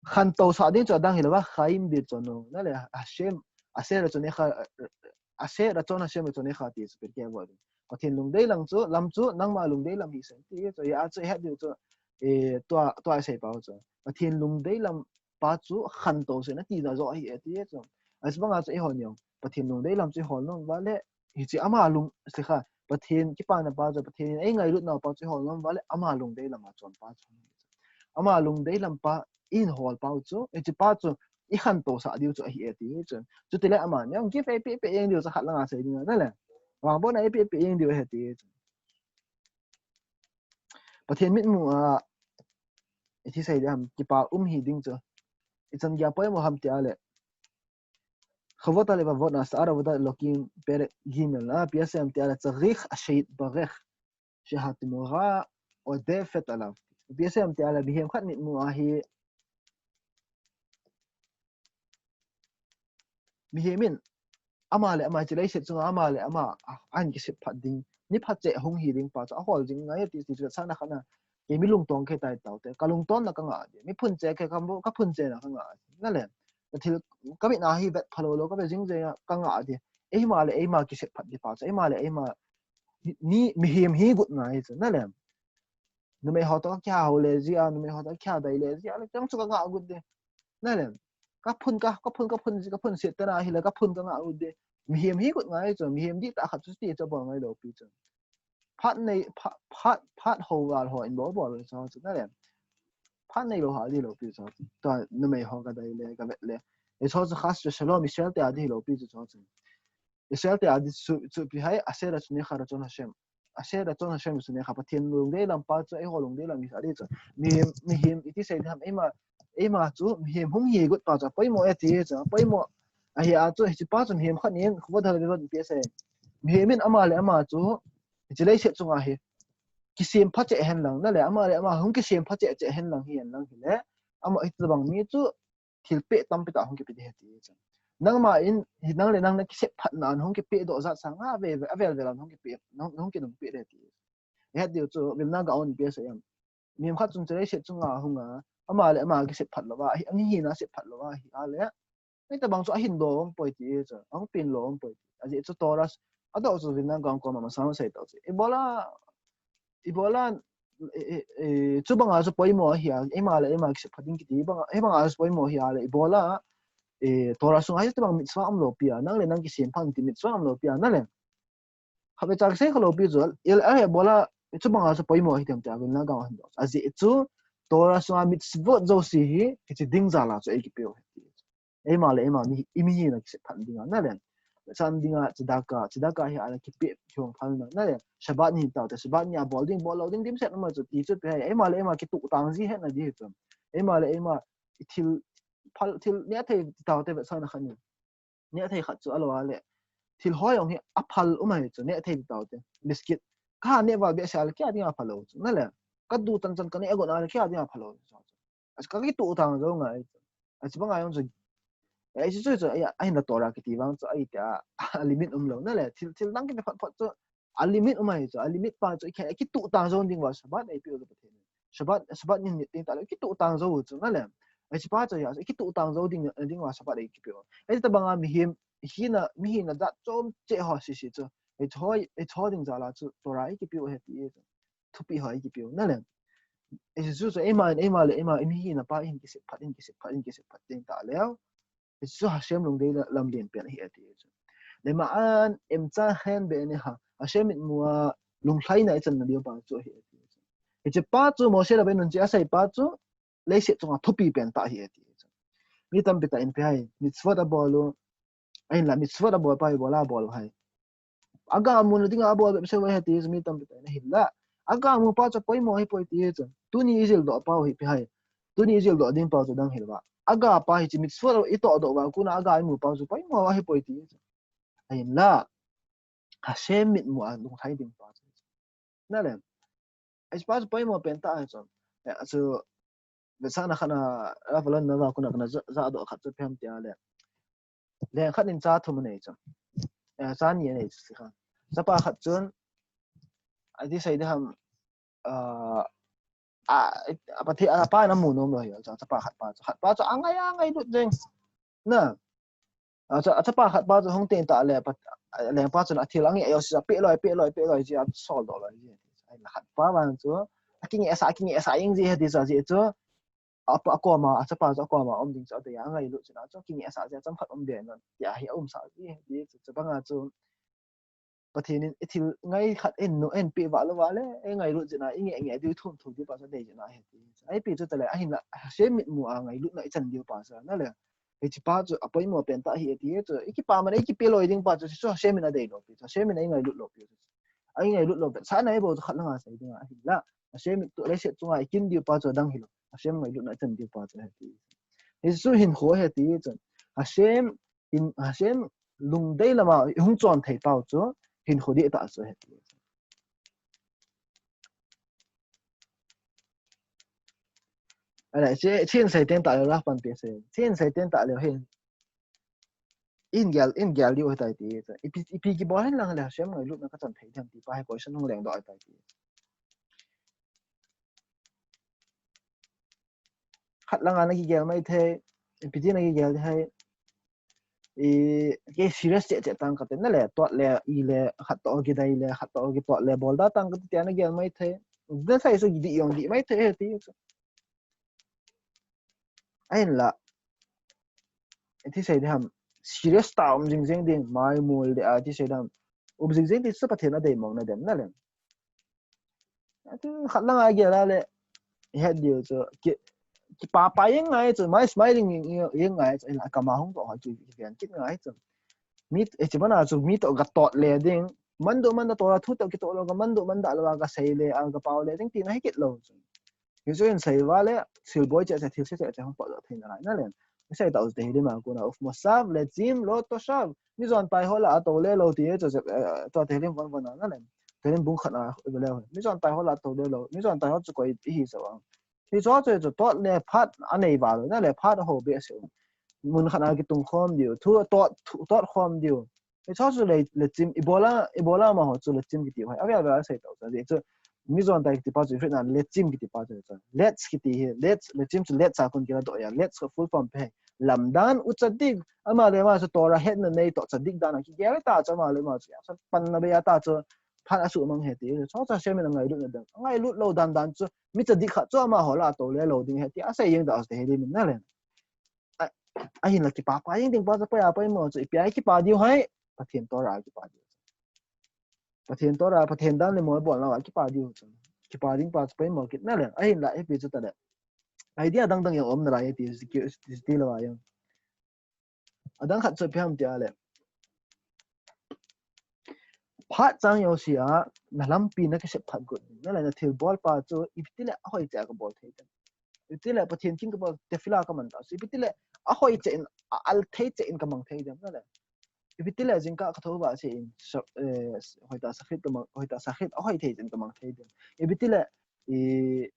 Khantou sah ding chu adang hilou va. Chaim birtzono. Nale, Hashem, Aseh ratzon Hashem, Aseh ratzon Hashem ratzon echa ti chu Pirkei Avot. Pathen lungdei lam chu, lam chu, nangma lungdei lam hi seh ti chu, hia chu het diu chu, eh, tua, tua asei pau chu. Pathen lungdei lam pa chu khantou seh na tina joh ahi e ti chu. Ahi banga chu eiho jong. Pathen lungdei lam chu ihol nom uva le, hiche ama lung, sikha, Pathen kipana pa chu, Pathen in eingailutna pa chu ihol nom uva le, ama lungdei lam a chon pa chu. Ama lungdei lam pa, in hol pau chu, hiche pa chu, ikhantou sah diu chu ahi e ti chu. Chutile ama jong gift eipeh peh jeng diu chu khat lang a sei ding nale. Vangbohna eipeh peh jeng diu ahi ti chu. Pathen mitmu a, iti sei ding ham, kipa um hi ding chu. Ichan geiya poimo ham tia le. Chavot HaLevavot Na'aseh Avodat Elokim, פרק ג', אה, ipi asei ham tia le, צריך שיתברך שהתמורה עודפת עליו. Ipi asei ham tia le, mihem khat mitmu a hi, mihem in, ama le ama, hiche leiset chunga ama le ama, a, ahin kisep phat ding. Ni phat cheh hung hi ding pa chu, ahol jing ngai ti, ti chu, sana khana, kei mi lungtong kei tai tau te, ka lungtonna ka ngah di, mi phun cheh kei ka, ka phun cheh na ka ngah di, nale, ka thil, ka mit na hi vet phalou lou, ka vet jing jing a, ka ngah di, eima le eima kisep phat di pa chu, eima le eima, ni, mihem hi got ngai chu, nale. Numei ho toh ka kihou le jia, numei ho toh ka kihadai le jia, le chang chu ka ngah got de. Nale. Ka phun ka, ka phun, ka phun, ka phun set tena hile, ka phun ka ngah got de. Mihem hi got ngai chu, mihem dihtah khat chu ti chu bol ngai lou pi chu. Phat nei, phat, phat, phat ho gal ho in bol bol le chu chu, nale. Phat neilou ha di lou pi chu chu. Tua numei ho ka dai le, ka vet le. E chu chu chas v'shalom, Israel te a di lou pi chu chu chu. Israel te a di chu, chu ipi ham, Aseh ratzon Hashem. Aseh ratzon Hashem chu neikha Pathen lungdei lam pa chu, eiho lungdei lam hi sa di chu. Mihem, mihem, iti sei ding ham, eima, eima chu, mihem hung hi got pa chu, poimo e ti chu, poimo. Ahia chu, hiche pa chu mihem khat in, Chavot HaLevavot ipi asei. Mihem in ama le ama chu, hiche leiset chunga hi, kisem pha cheh hen lang, nale, ama le ama hung kisem pha cheh cheh hen lang hi hen lang hile, ama hitabang mi chu, thil peh tampi tah hung kipe di ahi ti chu. Nangma in, hi nang le nang na kisep phatna a hung kipe doh jat sanga ve, ve, avel vel a hung kipe, hung, hung kinung pe di ahi ti. Het diu chu, Vilna Gaon ipi asei ham. Mihem khat chun hiche leiset chunga hunga, ama le ama kisep phat lou va, ahi, ahi hina sep phat lou va, ahi, a le. Hitabang chu ahin lo um poi ti chu, ahung pin lo um poi ti. Ajeh chu Torah, adou chu Vilna Gaon koma masang sei tau chu. Ibola, ibola, e, e, e, chubanga chu poimo ahi a, eima le eima kisep phat ding kiti, banga, eima chu poimo ahi a le, ibola, e, Torah sunga hitabang mitzvah um lo pi a, nang le nang kisem phat ti mitzvah um lo pi a, na le. Khatvei cha kisei kha lo pi chu, il a he bola, chubanga chu poimo ahi tem tia, Vilna Gaon hin do. Ajeh chu, Torah sunga mitzvot jouse hi, hiche ding jal a chu eikipeu ahi ti. Eima le eima mi, i mi hina kisep phat ding a, na le. Chan ding a, tzedakah, tzedakah hi a le kipe, kiong phal na, na le. Shabbat ni tau te, Shabbat ni a bol ding, bol lo ding, dimset na ma chu, ti chu pe hai. Eima le eima kituh tang ji hetna di hi chu. Eima le eima, i thil, phal, thil, neh thei tau te, ve sa na khan ni. Neh thei khat chu alo a le. Thil hoi jong hi aphal um ahi chu, neh thei tau te. Biscuit. Ka neh val behseh a le, kei a ding a phal lou chu. Na le. Ka duh chan chan ka neh gon a le, kei a ding a phal lou chu. Achu ka kituh tang jou ngai chu. Achu banga jong chu. Ahi chu chu chu, ahi, ahin la Torah kiti vang chu, ahi tia, a limit um lou. Na le, thil, thil dang kiti phat phat chu. A limit um ahi chu, a limit pa chu, i khe, kituh tang jou ding va, Shabbat eipeu chu Pathen. Shabbat, Shabbat ni nit ding ta le, kituh tang jou chu, na le. Ahi chu pa chu, ya, kituh tang jou ding, ding va, Shabbat eikipeu. Ahi tabanga mihem, hina, mi hina jat chom che ho sisi chu. Ahi chu, ahi chu ding jal a chu, Torah eikipeu ahi ti chu. Thupi ho eikipeu, na le. Ahi chu chu, eima, eima le, eima, i mi hina pa, hin kisep phat, hin kisep phat, hin kisep phat ding ta le. Hichu Hashem lungdei la-, lam len pen ahi ati chu. Lema'an emtza hen be'enecha. Hashem mitmu a lunglhaina ichan na diu pa chu ahi ati chu. Hiche pa chu Moshe Rabbeinu in hiche asei pa chu leiset chunga thupi pen tah ahi ati chu. Mi tampi tah in ipi ham, mitzvot abol u. Ahinla mitzvot abol pa hi ibola abol u ham. Aga mun ding a bol bep se vai hati mi tampi tah in ahinla. Aga mu pa chu poimo ahipoi ti chu. Tuni ijil doh pa hi ipi ham. Tuni ijil doh ding pa chu dang hel va. Aga pa hiche mitzvot itoh doh va kona aga imu pa chu poimo ahipoi ti chu. Ahinla. Hashem mitmu a lunglhai ding pa chu. Na le. Hiche pa chu poimo pen tah ahi chu. Eh, chu, vetsahna khat a, Rav Alon na va kona kana ja, ja doh khat chu ipi ham tia le. Leng khat in cha thum anei chu. Eh, cha ni anei chu si kha. Chapa khat chun, ati sei ding ham, ah, a, a, Pathen, a, pa in amu nom lou ahi, cha, chapa khat pa chu. Khat pa chu angai, angailut jeng. Na. A, cha, a chapa khat pa chu hung teng tah le, pa, leng pa chun athil angeh jouse chu apeh loi, peh loi, peh loi, chu asol doh loi, chu. Ahinla khat pa vang chu, akingeh sa, akingeh sa jeng ji hati sa ji chu, a, akoma, a chapa chu akoma um ding chu, adei a, angailut chu na, chu akingeh sa ji, chomkhat um ding, tia hi aum sa ji hati chu, chu banga chu, Pathen in ithil ngai khat in nu in pe va lou va le, e ngailut jeh a, ingeh ngeh diu thum thum diu pa sa dei jeh a hiti. Ahi pi chu tale, ahinla, Hashem mitmu a ngailutna ichan diu pa sa, na le. Hiche pa chu, apoimo pen tah ahi ati chu, ikipa man, ikipe loi ding pa chu, chu Hashem in adei lou pi chu, Hashem in ingailut lou pi chu. Ingailut lou pen, sa na ibol chu khat langa sei ding ahinla. Hashem in tu, leiset chunga ikin diu pa chu, adang hilou. Hashem ngailutna ichan diu pa chu, hiti. Hichu hinkho hiti chu. Hashem in Hashem lungdei lama hung chon thei pau chu hinkho dih tah chu ahi. Ala, che, chen sei ten tah le la pan pe se. Chen sei ten tah le hin. In gel, in gel diu ahi tai ti. Ipi, ipi kibol hen lang le Hashem ngailutna kachan thei dem ti pa hi question hung leng doh ahi tai ti. Khat langa na kigel mai thei, ipi ti na kigel thei. I, kei serious cheh cheh tang kate na le, tot le, i le, khat toh kidei le, khat toh kitot le, bol da tang kate tia na gel mai thei. Na sai su dih jong dih mai thei hiti. Ahinla. Iti sei ding ham, serious tah um jing jing ding, mai mul ding a, iti sei ding ham. Um jing jing ding chu Pathen adei mong na dem na le. Ati khat langa gel a le, het diu chu, ki, kipa pa jeng ngai chu, mai smiling jeng ngai chu, ahinla kama hung toh chu, kiven kit ngai chu. Mi, eh, hiche bana chu, mi toh katot le ding, mandoh mandoh toh la thu toh kitoh lou, kamandoh mandoh lou, kasei le, a, kapao le ding, tina hi kit lou chu. Hichu hin sei va le, thil boi cheh cheh, thil se cheh cheh, hung pot doh thei nalai na le. Sei tah u Tehillim a kona, uf mosav letzim lo toshav. Mi jon tai ho la a tou le lou ti chu, eh, tua Tehillim von von a na le. Tehillim bung khat a ve leu. Mi jon tai ho la a tou le lou. Mi jon tai ho chu koi ihi chu a. Hichu chu, chu tot le phat anei val na le, phat aho behseh u. Mun khat a kitung khom diu. Thu tot, thu tot khom diu. Hichu chu le, letzim, ibola, ibola amaho chu letzim kiti u ahi. Avel vel a sei tah u chu. Ajeh chu, Mizo Hon Tai kiti pa chu Ivrit na lechim kiti pa chu. Lech kiti hi, lech, lechim chu lech a kon kiladoh ahi. Lech chu full form pe. Lamdan u tzadik, ama le ama chu Torah hetna nei toh tzadik dan a kigel ta chu ama le ama chu. Panna bei a ta chu phat asuhmang ahi ti. Chu chu Hashem in angailutna dan. Angailut lou dan dan chu mi tzadik khat chu amaho lah a tou le lou ding ahi ti asei jeng ta chu Tehillim in na le. A, ahinla kipa pa jeng ding pa chu pai a pai mo chu ipi a kipa diu ham, Pathen Torah a kipa diu. Pathen Torah, Pathen dan le mo bol lou a kipa diu chu. Kipa ding pa chu pai mo kit na le. Ahinla ipi chu ta le. Idea dang dang jong um nalai ti, ti, ti lou a jong. Adang khat chu ipi ham ti a le. Phat chang jouse a, na lampi na kisep phat got. Na le na thilbol pa chu, ipi ti le ahoi cheh a kabol thei dem. Ipi ti le Pathen kin kabol, tefillah kaman ta. Ipi ti le ahoi cheh in, a al thei cheh in kamang thei dem. Na le. Ipi ti le jingkah kathou va cheh in, so, eh, hoitah shachrit kamang, hoitah shachrit ahoi thei cheh in kamang thei dem. Ipi ti le, i,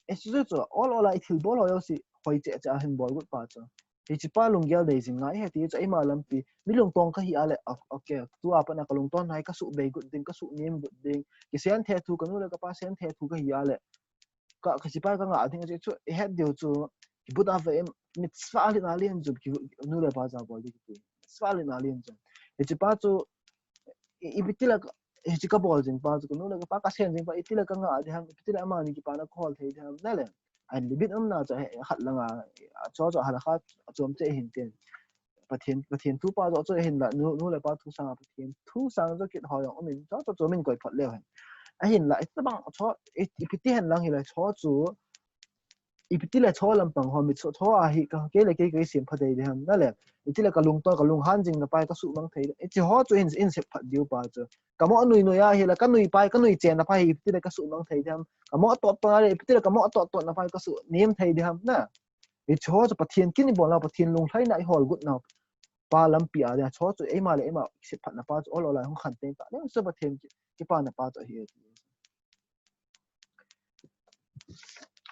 Hiche chu chu, ol ol a i thilbol ho jouse, hoi cheh cheh a hin bol got pa chu. Hiche pa lunggel dei jing ngai ahi ti chu, eima lampi, mi lungtong kahi a le, o-, okay, tua pat na kalungtong nai kasuh bei got ding, kasuh nem got ding, kisen thethu, kanu le kapa sen thethu kahi a le, ka, ka hiche pa kangah ding, chu, chu, ihet diu chu, kibut a ve, mitzvah len a len chu, ki, nu le pa jabol ding kiti, mitzvah len a len chu. Hiche pa chu, i, ipi ti le, hiche kabol jing pa chu, kanu le kapa kasen jing pa, ipi ti le kangah ding ham, ipi ti le amani kipana kahol thei ding ham, na le. Ahin limit umna chu, he, khat lang a, chu chu halakha, chom cheh hin tin. Pathen, Pathen thu pa chu, chu hin la, nu, nu le pa thu sang a, Pathen thu sang chu kit ho jong umin, chu chu chom in koi phot leu hen. Ahin la, itabang chu, i, ipi ti hen lang hi la, chu chu, ipi ti le chu lampang ho, mi chu, chu a hi, ka, kei le kei, kei sem pha dei ding ham, na le. Ipi ti le kalungtong, kalunghan jing na pa hi, kasuhmang thei. Hiche ho chu hin, hin sep phat diu pa chu. Kamo nui nui a hi la, kanui pa hi, kanui chen na pa hi, ipi ti le kasuhmang thei ding ham. Kamo tot pa le, ipi ti le kamo tot tot na pa hi, kasuh nem thei ding ham, na. Hiche ho chu Pathen kin i bol na, Pathen lunglhaina i hol got na. Pa lampi a ding, chu chu eima le eima sep phat na pa chu, ol ol a hung khan teng ta. Ding chu Pathen ki, kipana pa chu ahi.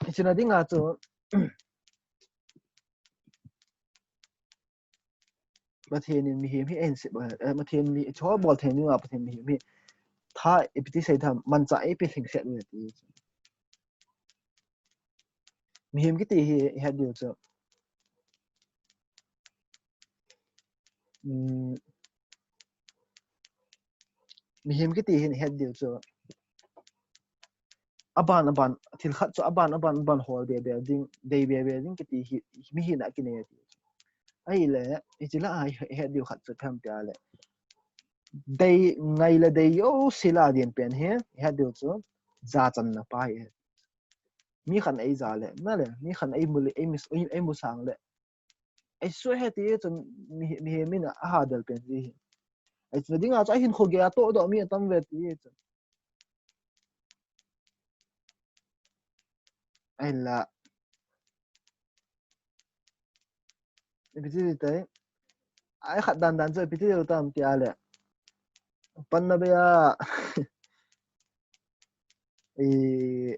Hiche na ding a chu, Pathen in mihem hi ahin sep, eh, Pathen mi, chu bol thei ding a Pathen mihem hi. Tha ipi ti sei tham, manchah eipe lhingset u ti. Mihem kiti hi, ihet diu chu. Um, mihem kiti hin ihet diu chu. Aban, aban, thil khat chu aban, aban, aban hol be be ding, dei be be ding kiti hi, mi hina kinei ti. Ahile, hiche la a, ihet diu khat chu ipi ham ti a le. Dei, ngai le dei jouse la a din pen hi, ihet diu chu. Jachanna pa hi. Mi khat in eija le, na le, mi khat in eimu le, eimu, ei, eimu sang le. Ei su he ti chu mi, mihem in aha del pen ji hi. Ei chu ding a chu ahin kho gei a toh doh mi atam ve ti chu. Ahin la. Ipi ti tai. Ai khat dan dan chu ipi ti tam ti a le. Panna bei a. I,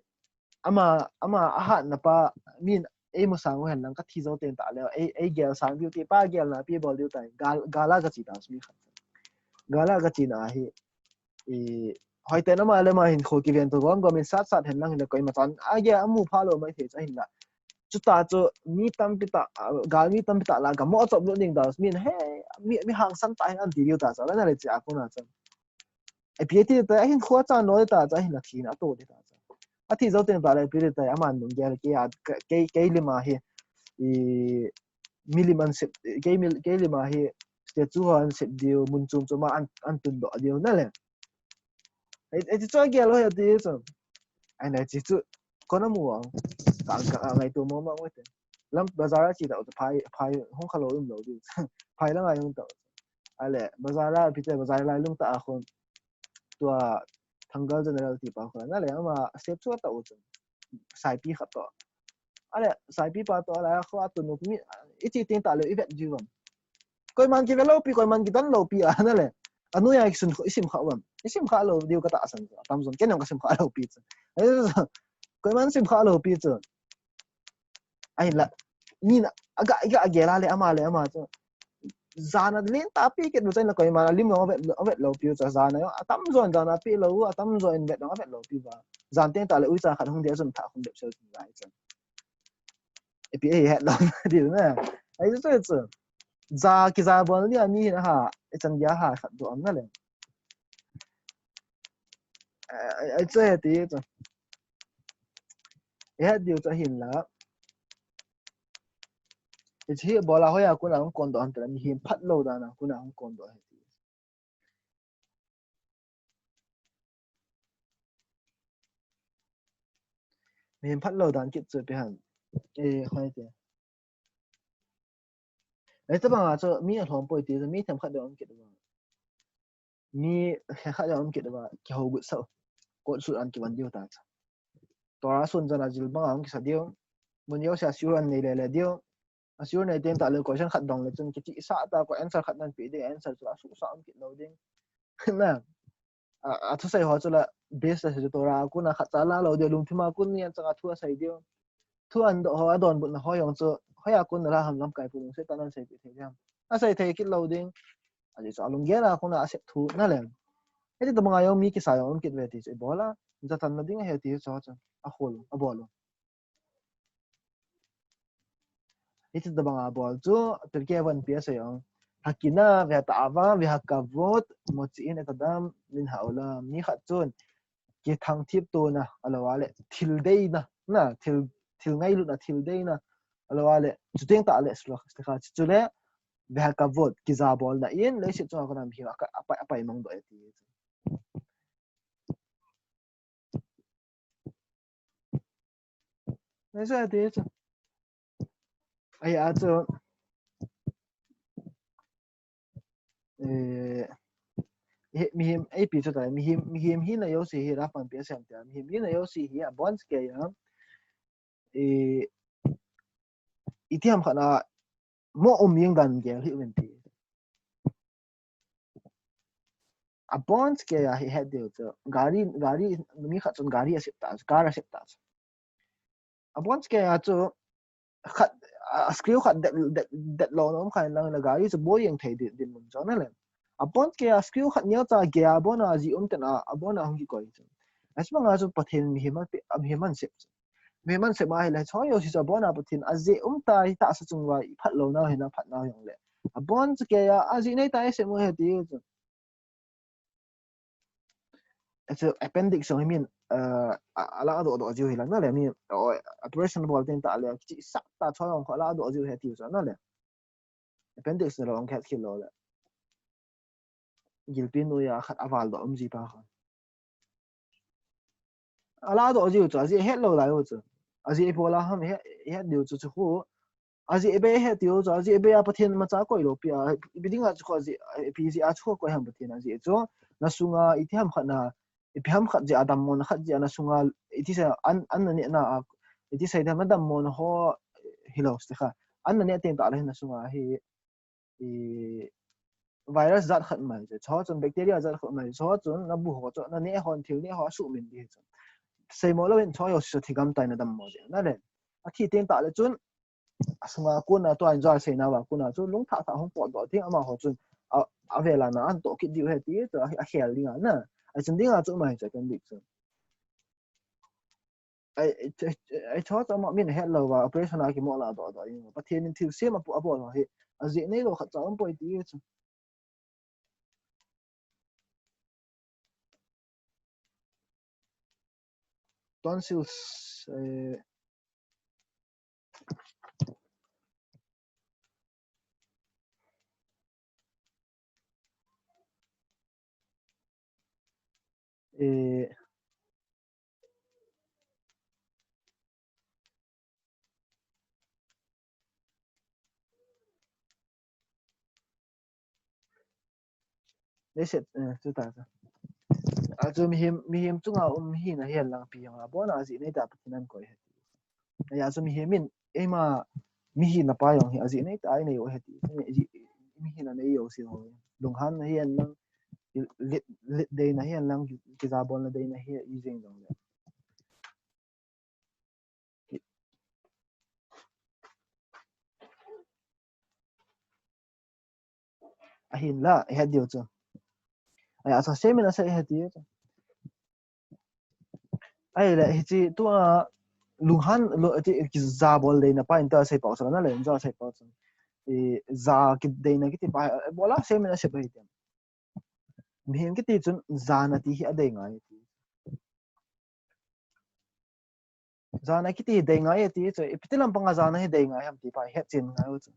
ama, ama ahatna pa, min eimu sang u hen lang kathi jou teng ta le, ei, eigel sang diu ti pa gel na pi bol diu tai. Gal, gal a kachi ta mi khat. Gal a kachi na hi, i, hoiten ama le ama hin kho kiven to gom gom in sat sat hen lang hin le koima chan. Agel amu pha lou mai thei chu ahin la. Chuta chu mi tampi tah, a, gal mi tampi tah la gam mo chop lut ding ta, min he, mi, mi hangsan tah hin an ti diu ta chu, la na le chi a kona chu. Ipi ti ta, ahin kho chan lou ta chu, ahin la thina to ti ta chu. Athi jou teng ta le, ipi ti ta, aman lunggel kei a, kei, kei lim a hi, i, milim an sep, kei mil, kei lim a hi, statue ho an sep diu, mun chom chom a an, an tun doh diu, na le. Ei, ei, chu chu agel lou hi ati chu. Ai, na chi chu, kona mu ang. Ka, ka, ka, ngaito mo mo te. Lam bazar a chi ta, phai, phai, hung kha lou um lou di. Phai la ngai hung ta. Ale, bazar a, ipi ti, bazar lailung ta a khun. Tua, Thangal General ti pa khun. Ale, ama, sep chu ta u chu. Saipi khat to. Ale, saipi pa to, ale, a kho a tunu mi, i chi ting ta le, i vet ji vam. Koiman kive lou pi, koiman kidon lou pi, a na le. Anu ya i sun, i sim kha vam. I sim kha lou diu ka tahsan. Tam zon, ken jong ka sim kha lou pi chu. Koiman sim kha lou pi chu. Ahin la, ni na, aga, aga, agel a le, ama le, ama chu. Jana len ta pi kit bu chen la koiman, lim lou, vet, vet lou pi chu. Jana yo, atam zon, jana pi lou, atam zon, vet lou, vet lou pi ba. Jan teng tah le uicha khat hung dia chun thah hung dep sel chun lai chun. Ipi ei het lou diu na. Ahi chu chu. Ja kija bol dia mi hin ha. Ichan dia ha khat doh um na le. Ahi chu heti chu. Ihet diu chu ahinla. Hiche hi bola hoiya kona hung kondoh ham tile mihem phatlou dan a kona hung kondoh ahi. Mihem phatlou dan kit chu ipi ham. Eh, hoi te. Hitabang a chu mi alhom poi ti chu mi themkhat ding um kit uva. Mi themkhat ding um kit uva. Kihou gut sah u. Kot sut an kivon diu ta chu. Torah sun jan a jil bang a hung kisa diu. Mun jouse a shiur an nei lele diu. A shiur nei teng tah le question khat dong le chun kichihsah tah a koi answer khat nan pe ding, answer chu asuhsah um kit lou ding. Na. A, athusei ho chu la base la se chu Torah a kona khat cha la lou diu, lungthim a kon ni an chang a thu asei diu. Thu an doh ho, adonbutna ho jong chu, hoiya kon na la ham lamkai pu lungset tah nan seipeh thei diam. Asei thei kit lou ding. Ajeh chu alunggel a kona asep thu na le. Hiti tabang a jong mi kisa jong um kit ve ti chu ibol a. Jachan na ding ahi ti chu chu. Ahol, abol u. Hiti tabang a bol chu, Pirkei Avot in ipi asei jong. Hakina, vehata'ava, vehakavod, motsi'in et hadam, min ha'olam. Mi khat chun, kithangthip tona, ahilou le, thil deina, na, thil, thil ngailutna, thil deina, ahilou le, chuteng tah le, sula, sula, chu le, vehakavod, kija bolna in, leiset chunga kona mihem apai, apai mang doh e ti. Ahi chu, ahi chu. Ahi a chu. Eh, he, mihem, ipi chu ta, mihem, mihem hina jouse hi Rav pan ipi asei ham tile, mihem hina jouse hi abonchakeiya. Eh, itiham khat a, mo um jeng dan gel hih uvin ti. Abonchakeiya hi het diu chu. Gari, gari, mi khat chun gari asep ta, car asep ta chu. Abonchakeiya chu, khat, a, screw khat det, det, det lou na um kha in lang le gari chu boi jeng thei din, dinmun chu na le. Abonchakeiya screw khat neocha gei a abon a jih um ten a, abon a hung kikoi chu. Hiche bang a chu Pathen in mihem a pe, mihem a asep chu. Mihem a asep ahile, choi jouse chu abon a Pathen in ajeh um tai, tahsa chung uva iphat lou nau hin aphat nau jong le. Abonchakeiya, ajeh nei tah a isep u ahi ti chu. Hiche appendix jong hi min, eh, a, ala doh doh jiu hi la na le mi, o, operation bol teng tah le, kichihsah tah choi jong kho ala doh jiu ahi ti chu na le. Appendix na lo ang khat khel lou le. Gilpi noiya khat aval doh um ji pa kho. Ala doh jiu chu, ajeh het lou lai u chu. Ajeh ipi la ham het, het diu chu chu khu. Ajeh bei het diu chu, ajeh bei a Pathen imacha koi lou pi a, ipi dinga chu khu ajeh, ipi jeh a chu khu koi ham Pathen ajeh chu. Na sunga itiham khat na, ipi ham khat jeh a dammona khat jeh a na sunga, iti sei an, an na neh na a, iti sei dam na dammona ho, hilou se kha. An na neh teng tah le na sunga hi, i virus jat khat mai chu, chu chun bacteria jat khat mai chu, chu chun na bu ho chu, na neh ho, thil neh ho asuhmil ding chu. Seimo louvin chu jouse chu thigam tah in na dammo ding na le. Athi teng tah le chun, asunga kona tua in jal seina uva kona chu lungthah thah hung potdoh ding amaho chun, a, avel a na an toh kit diu ahi ti chu, a, akhel ding a na. Ahi chun ding a chu mai chu appendix chu. Ai, ai, ai, ai, chu chu ama min het lou va, operation a kimo la doh doh in. Pathen in thilsem apu, abol ho hi. Ajeh nei lou khat cha um poi ti chu. Tonsils, eh, Eh, leiset, eh, chu ta chu. A chu mihem, mihem chunga um hina hihen lang pi jong abon a ajeh nei tah Pathen in ahin koi ahi. Ahi a chu mihem in, eima, mi hina pa jong hi, ajeh nei tah a inei u ahi ti. Mi hina nei jouse ho. Lunghan na hihen lang, lit, lit deina hihen lang, kija bolna deina hi, ijeng jong le. Ahinla, ihet diu chu. Ahi a chu, semin asei ahi ti chu. Ahile, hiche tua lunghan, lo, ti, ki ja bol deina pa in tua seipau chu, nale, ja seipau chu. I, ja kideina kiti pa, bola semin asei pai ti. Mihem kiti chun jana ti hi adei ngai ti. Jana kiti hi dei ngai ti chu, ipi ti lampanga jana hi dei ngai ham ti pa, hetchen ngai u chu.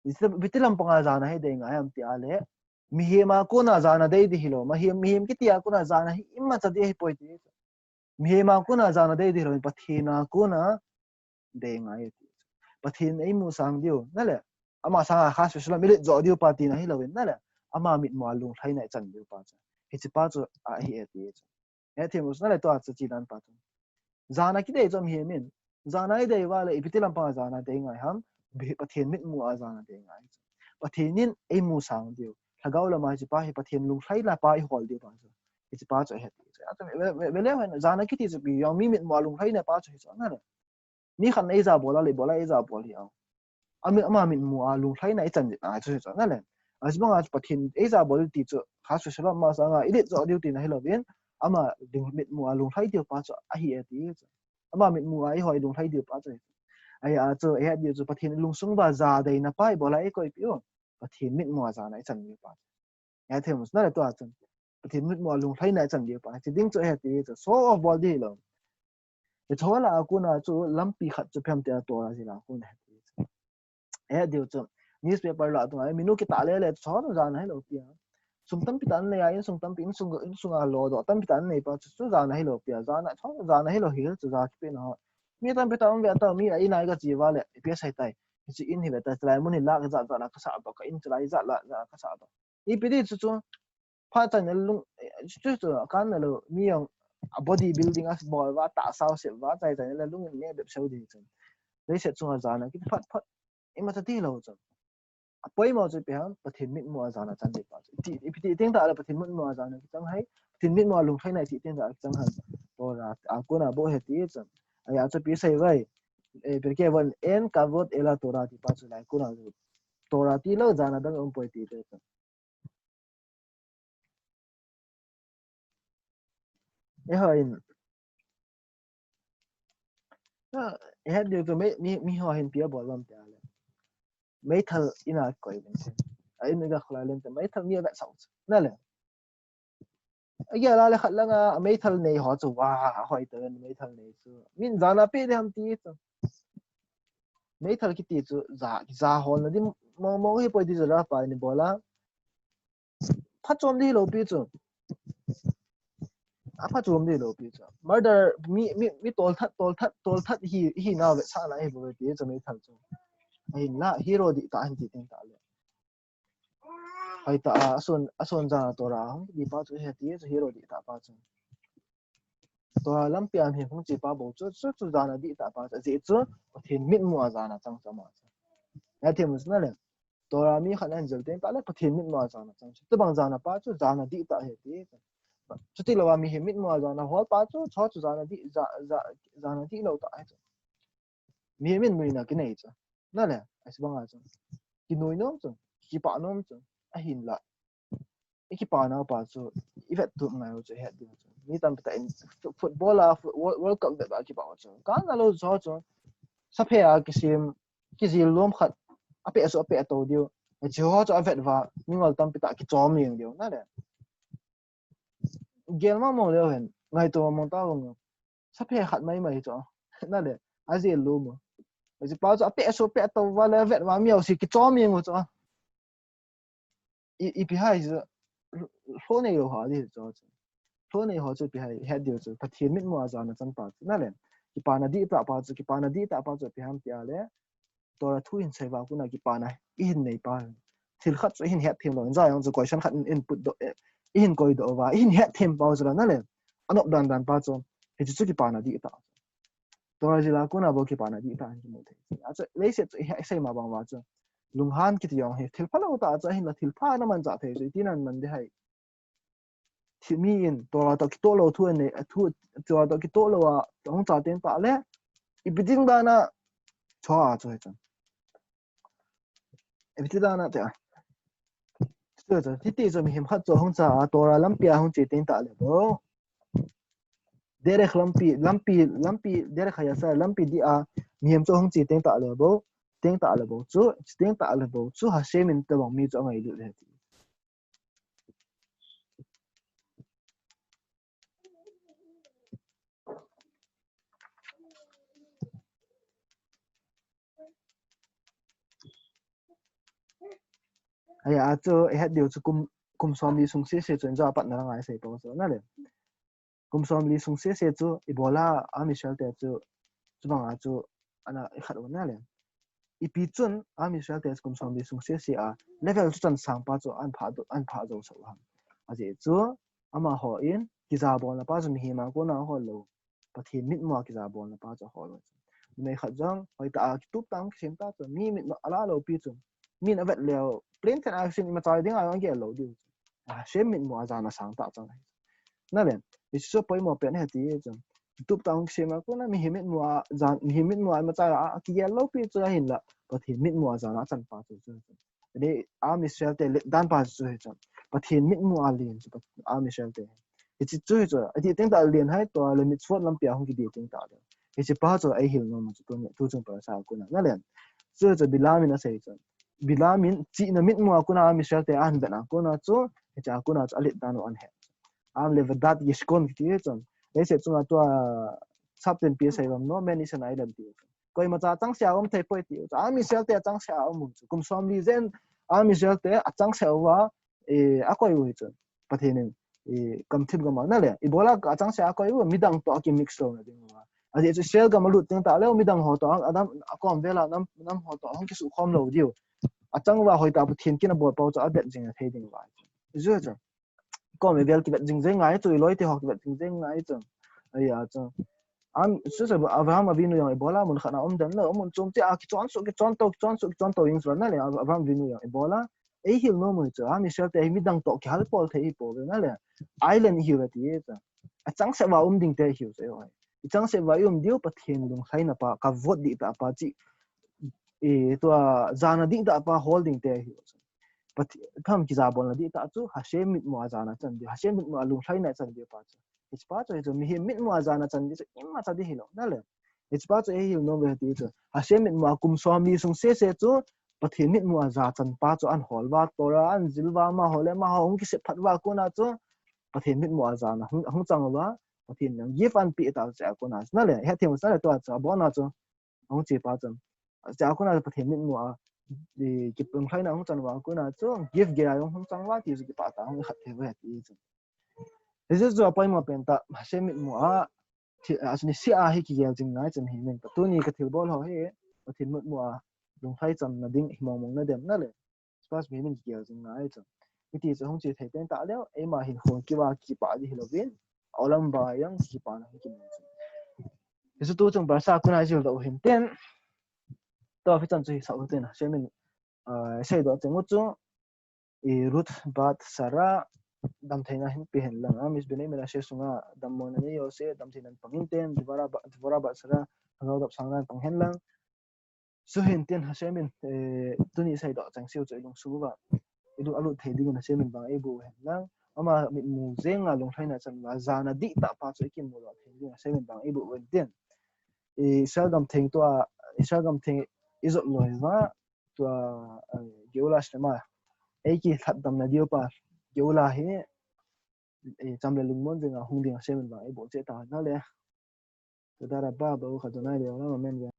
Ipi ti lampanga jana hi dei ngai ham ti a le, mihem a kona jana dei di hilou, mihem, mihem kiti a kona jana hi imacha dei hi poi ti chu. Mihem a kona jana dei di hilou, Pathen a kona dei ngai ti chu. Pathen eimusang diu, nale. Ama sanga kha special milet jo diu pa tina hilouvin, nale. Ama mitmu a lunglhaina ichan diu pa chu. Hiche pa chu ahi e ti chu. Hethem u chu, nale, tua chu chidan pa chu. Jana kidei chu mihem in. Jana idei uva le, ipi ti lampanga jana dei ngai ham, Pathen mitmu a jana dei ngai chu. Pathen in eimusang diu. Lhagao lama hiche pa hi Pathen lunglhaina pa ihol diu pa chu. Hiche pa chu ahi ti chu. Ve, ve, ve le hen, jana kiti chu ipi jong mi mitmu a lunglhaina pa chu hichu, nale. Mi khat in eija bol a le, bol a eija bol hi a. Ama, ama mitmu a lunglhaina ichan jing a chu hichu, nale. Ahi banga Pathen eija bol ti chu, kha special ama sanga ilet jo diu tina hilouvin, ama mitmu a lunglhai diu pa chu ahi e ti chu. Ama mitmu a ihoi lunglhai diu pa chu. Ahia chu, ahet diu chu Pathen lungsung uva ja deina pa ibol a eikoipi u. Pathen mitmu a jana ichan diu pa chu. Hethem u chu, nale, tua chun. Pathen mitmu a lunglhaina ichan diu pa. Hiche ding chu ahi ti chu. Show off bol di hilou. Hiche ho lah a kona chu lampi khat chu ipi ham ti a, Torah jil a kona ahi ti chu. Ahet diu chu. Newspaper lah a tua, minu kitah le le chu jana hilou pi a. Sum tampi tah anei a, insung tampi, insung, insung a lodoh tampi tah anei pa chu, chu jana hilou pi a. Jana, chu jana hilou hi chu ja kipehna ho. Mi tampi tah um ve tao, mi a in a iga che uva le, ipi asei tai. Hiche in hi ve tai, chulai mun hi lah ijat jat la kasah doh, ka in chulai ijat lah, jat la kasah doh. Ipi ti chu chu. Phat chan a lung, chu chu, kan na lou, mi jong, a body building a bol uva, tahsa u sep uva, chai chan a lung in ne bep seu di chu. Leiset chunga jana, kiphat phat, imacha ti lou chu. Apoimo chu ipi ham, Pathen mitmu a jana chan ding pa chu. Ti, ipi ti teng tah le Pathen mitmu a jana kichang hai, Pathen mitmu a lunglhaina iti teng tah kichang hai. Torah a kona bou ahi ti chu. Ahia chu ipi sei uve. Eh, Pirkei Avot in, אין כבוד אלא תורה ti pa chu lai kona chu. Torah tilou jana dang um poi ti te chu. Eiho in. Ah, eiho diu chu mi, mi, mi ho hin ipi abol uvem tia le. Meithal in a koi uvin. A in a ga khulai len te meithal mi avet sau chu. Nale. Agel a le khat langa meithal nei ho chu, wa, hoi ta meithal nei chu. Min jana pe ding ham ti chu. Meithal kiti chu, ja, ja holna ding mong mong hi poi ti chu la pa in bol a. Phachom di lou pi chu. Aphachom di lou pi chu. Murder, mi, mi, mi tolthat, tolthat, tolthat hi, hi nau vetsahna hi bou ti chu meithal chu. Ahinla, hero dihtah ahin ti teng tah le. Hoitah a, ason, ason jana Torah hung kiti pa chu ahi ti chu hero dihtah pa chu. Torah lampi a hin hung che pa bou chu, chu, chu jana dihtah pa chu. Ajeh chu, Pathen mitmu a jana chang chu ama chu. Hethem u chu nale. Torah mi khat in ajil teng tah le Pathen mitmu a jana chang chu. Chubang jana pa chu jana dihtah ahi ti chu. Chuti louva mihem mitmu a jana hol pa chu, chu, chu jana dih, ja, ja, jana dihlou tah ahi chu. Mihem in nuina kinei chu. Nale, ahi banga chu. Kinui nom chu, kipah nom chu. Ahinla. I kipana pa chu, i vet tup ngai u chu, het ding chu. Mi tampi tah in football a, World, World Cup vet a kipah u chu. Kana lou chu chu. Saphe a kisem, kijil lom khat. Apeh chu, apeh to diu. Hiche ho chu avet uva, mingol tampi tah kichom jeng diu. Nale. Gel mong mong leu hen, ngaito mong mong ta vang. Saphe khat mai mai chu. Nale, ajil lom u. Hiche pa chu apeh chu apeh to uva le vet uva mi jouse kichom jeng u chu. I, ipi ham chu. Lhoh nei lou ha di chu chu. Lhoh nei ho chu ipi ham, het diu chu. Pathen mitmu a jana chang pa chu. Nale, kipana dihtah pa chu, kipana dihtah pa chu ipi ham tia le. Torah thu hin sei uva kona kipana ihin nei pa. Thil khat chu ihin hetthem lou. Inja jong chu question khat in, in put doh, eh, ihin koi doh uva. Ihin hetthem pa chu la nale. Anop dan dan pa chu. Hiche chu kipana dihtah. Torah jil a kona bou kipana dihtah ahin kimu thei. Achu leiset chu isei ma bang uva chu. Lunghan kiti jong hi thil phalou tah chu ahinla thil pha na manchah thei chu. Iti nan man di ham. Thil mi in, Torah toh kitoh lou thu anei, thu, Torah toh kitoh lou a, hung cha teng tah le, ipi ding dan a, chua chu hichu. Ipi ti dan a tia. Chu chu, hiti chu mihem khat chu hung cha a, Torah lampi a hung che teng tah le bou. Derek lampi, lampi, lampi, Derek Hayasar lampi dia mihem chu hung che teng tah le bou, teng tah le bou chu, teng tah le bou chu Hashem in tobang mi chu angailut ahi ti. Ahi a chu, ihet diu chu kum, kum somli sung sese chu injo a patna langa isei pau chu, nale. Kum somli sung sese chu, ibola Am Israel te chu, chubanga chu, ana ikhat u nale. Ipi chun, Am Israel te chu kum somli sung sese a, level chu chansang pa chu, an pha, an pha jou sah u ham. Ajeh chu, amahon, kijabolna pa chu mihem a kona hol lou. Pathen mitmu a kijabolna pa chu ahol u. Numei khat jong, hoitah a kitup tah kisem tah chu, mi mitmu a la lou pi chu. Min avet leu, plain ten a kisem imacha ding a jong agel lou diu. Hashem mitmu a jana sang tah chu. Nale, hichu poimo pen ahi ti chu. Kitup tah kisem a kona, mihem mitmu a jan, mihem mitmu a imacha a kigel lou pi chu ahinla. Pathen mitmu a jana achan pa chu chu. Ani, Am Israel te letdown pa chu hichu. Pathen mitmu a len chu, Am Israel te. Hichu chu hichu. Ati teng tah len hai to, le mitzvot lampi a hung kidei teng tah le. Hichu pa chu eihil nom chu tu, tu chung parasha a kona. Nale. Chu chu Bilam in asei chu. Bilam in chihna mitmu a kona Am Israel te ahin vet a kona chu, hichu a kona chu aletdown u ahi. Am le Vedat Yeshkon kiti chu. Leiset chunga tua sapten pi sei bang no, man is an island ti. Koimacha achangseh a um thei poi ti. Am Israel te achangseh a um u chu. Kum somli jen Am Israel te achangseh uva, eh, akoi u hi chu. Pathen in, eh, gamthip gam a nale. Ibola achangseh a akoi u, midang to akimix louna ding uva. Ajeh chu Israel gam alut teng tah leh, midang ho to, Adam, akom vel a nam, nam ho to, hung kisukhom lou diu. Achang uva hoitah Pathen kin abol pau chu avet jing thei ding uva. Chu chu. Kom vel kivet jing jeng ngai chu, iloi te ho kivet jing jeng ngai chu. Ahi a chu. Am, chu chu Abraham Avinu jong ibola mun khat a um den lou, mun chom che a kichon suh, kichon to, kichon suh, kichon to jing chu nale, Abraham Avinu jong ibola. Eihil nom u hi chu, Am Israel te hi midang to kihal pol thei hi pou ve nale. Island ihiu ve ti chu. Achangseh uva um ding te ihiu chu. Ichangseh uva i um diu Pathen lunglhaina pa, kavod dihtah pa chi. I tua jana dihtah pa hol ding te ihiu chu. Pathen, tham kijabolna dihtah chu, Hashem mitmu a jana chan diu, Hashem mitmu a lunglhaina chan diu pa chu. Hiche pa chu, hichu mihem mitmu a jana chan diu chu, imacha ding hilou nale. Hiche pa chu eihil nom ve ti chu. Hashem mitmu a kum somli sung sese chu, Pathen mitmu a jachan pa chu ahin hol uva, Torah ahin jil uva, amaho le amaho hung kisep phat uva kona chu, Pathen mitmu a jana hung, hung chang uva, Pathen in gift ahin pe tah chu a kona chu nale, hethem u chu nale tua chu, abona chu, hung che pa chu. Chu a kona chu Pathen mitmu a, i, kilunglhaina hung chan uva kona chu, gift gei a jong hung chang uva ti chu kipah tah a hung khat thei uve ti chu. Hiche chu apoimo pen tah, Hashem mitmu a, thi-, a, ni sia hi kigel jing ngai chan hi min. Tuni ka thilbol ho hi, Pathen mitmu a, lunglhai channa ding hi mong mong nadem nale. Spas mi min kigel jing ngai chan. Hiti chu hung che thei teng tah leh, eima hin hung kiva kipah ding hilouvin, olam uva jong kipana hi kimu chu. Hichu tu chung parasha kona jil doh u hintin. Tua hi chan chu hisah u tin, Hashem in, ah, seidoh teng u chu, i Ruth bat Sarah, damtheina hin pe hen lang. Am ish bnei Menashe sunga, dammona nei jouse, damtheina pang intin, Dvora ba-, Dvora bat Sarah, lhagao dap sang nan pang hen lang. Chu hintin Hashem in, eh, tuni seidoh cheng seh u chu ilung sunga. Ilung alut thei dingin Hashem in vang eiboh u hen lang. Ama mitmu jenga lunglhaina chan uva, jana dihtah pa chu ikimu lou thei dingin Hashem in vang eiboh u hen tin. Israel gam theng tua, Israel gam theng ijot lou uva, tua, eh, Geula Shlema. Eiki lhatdamna diu pa, Geula hi, eh, cham le lungmon jenga hung ding Hashem in vang eiboh cheh ta nale. Toda rabba, Baruch Adonai le'olam, amen.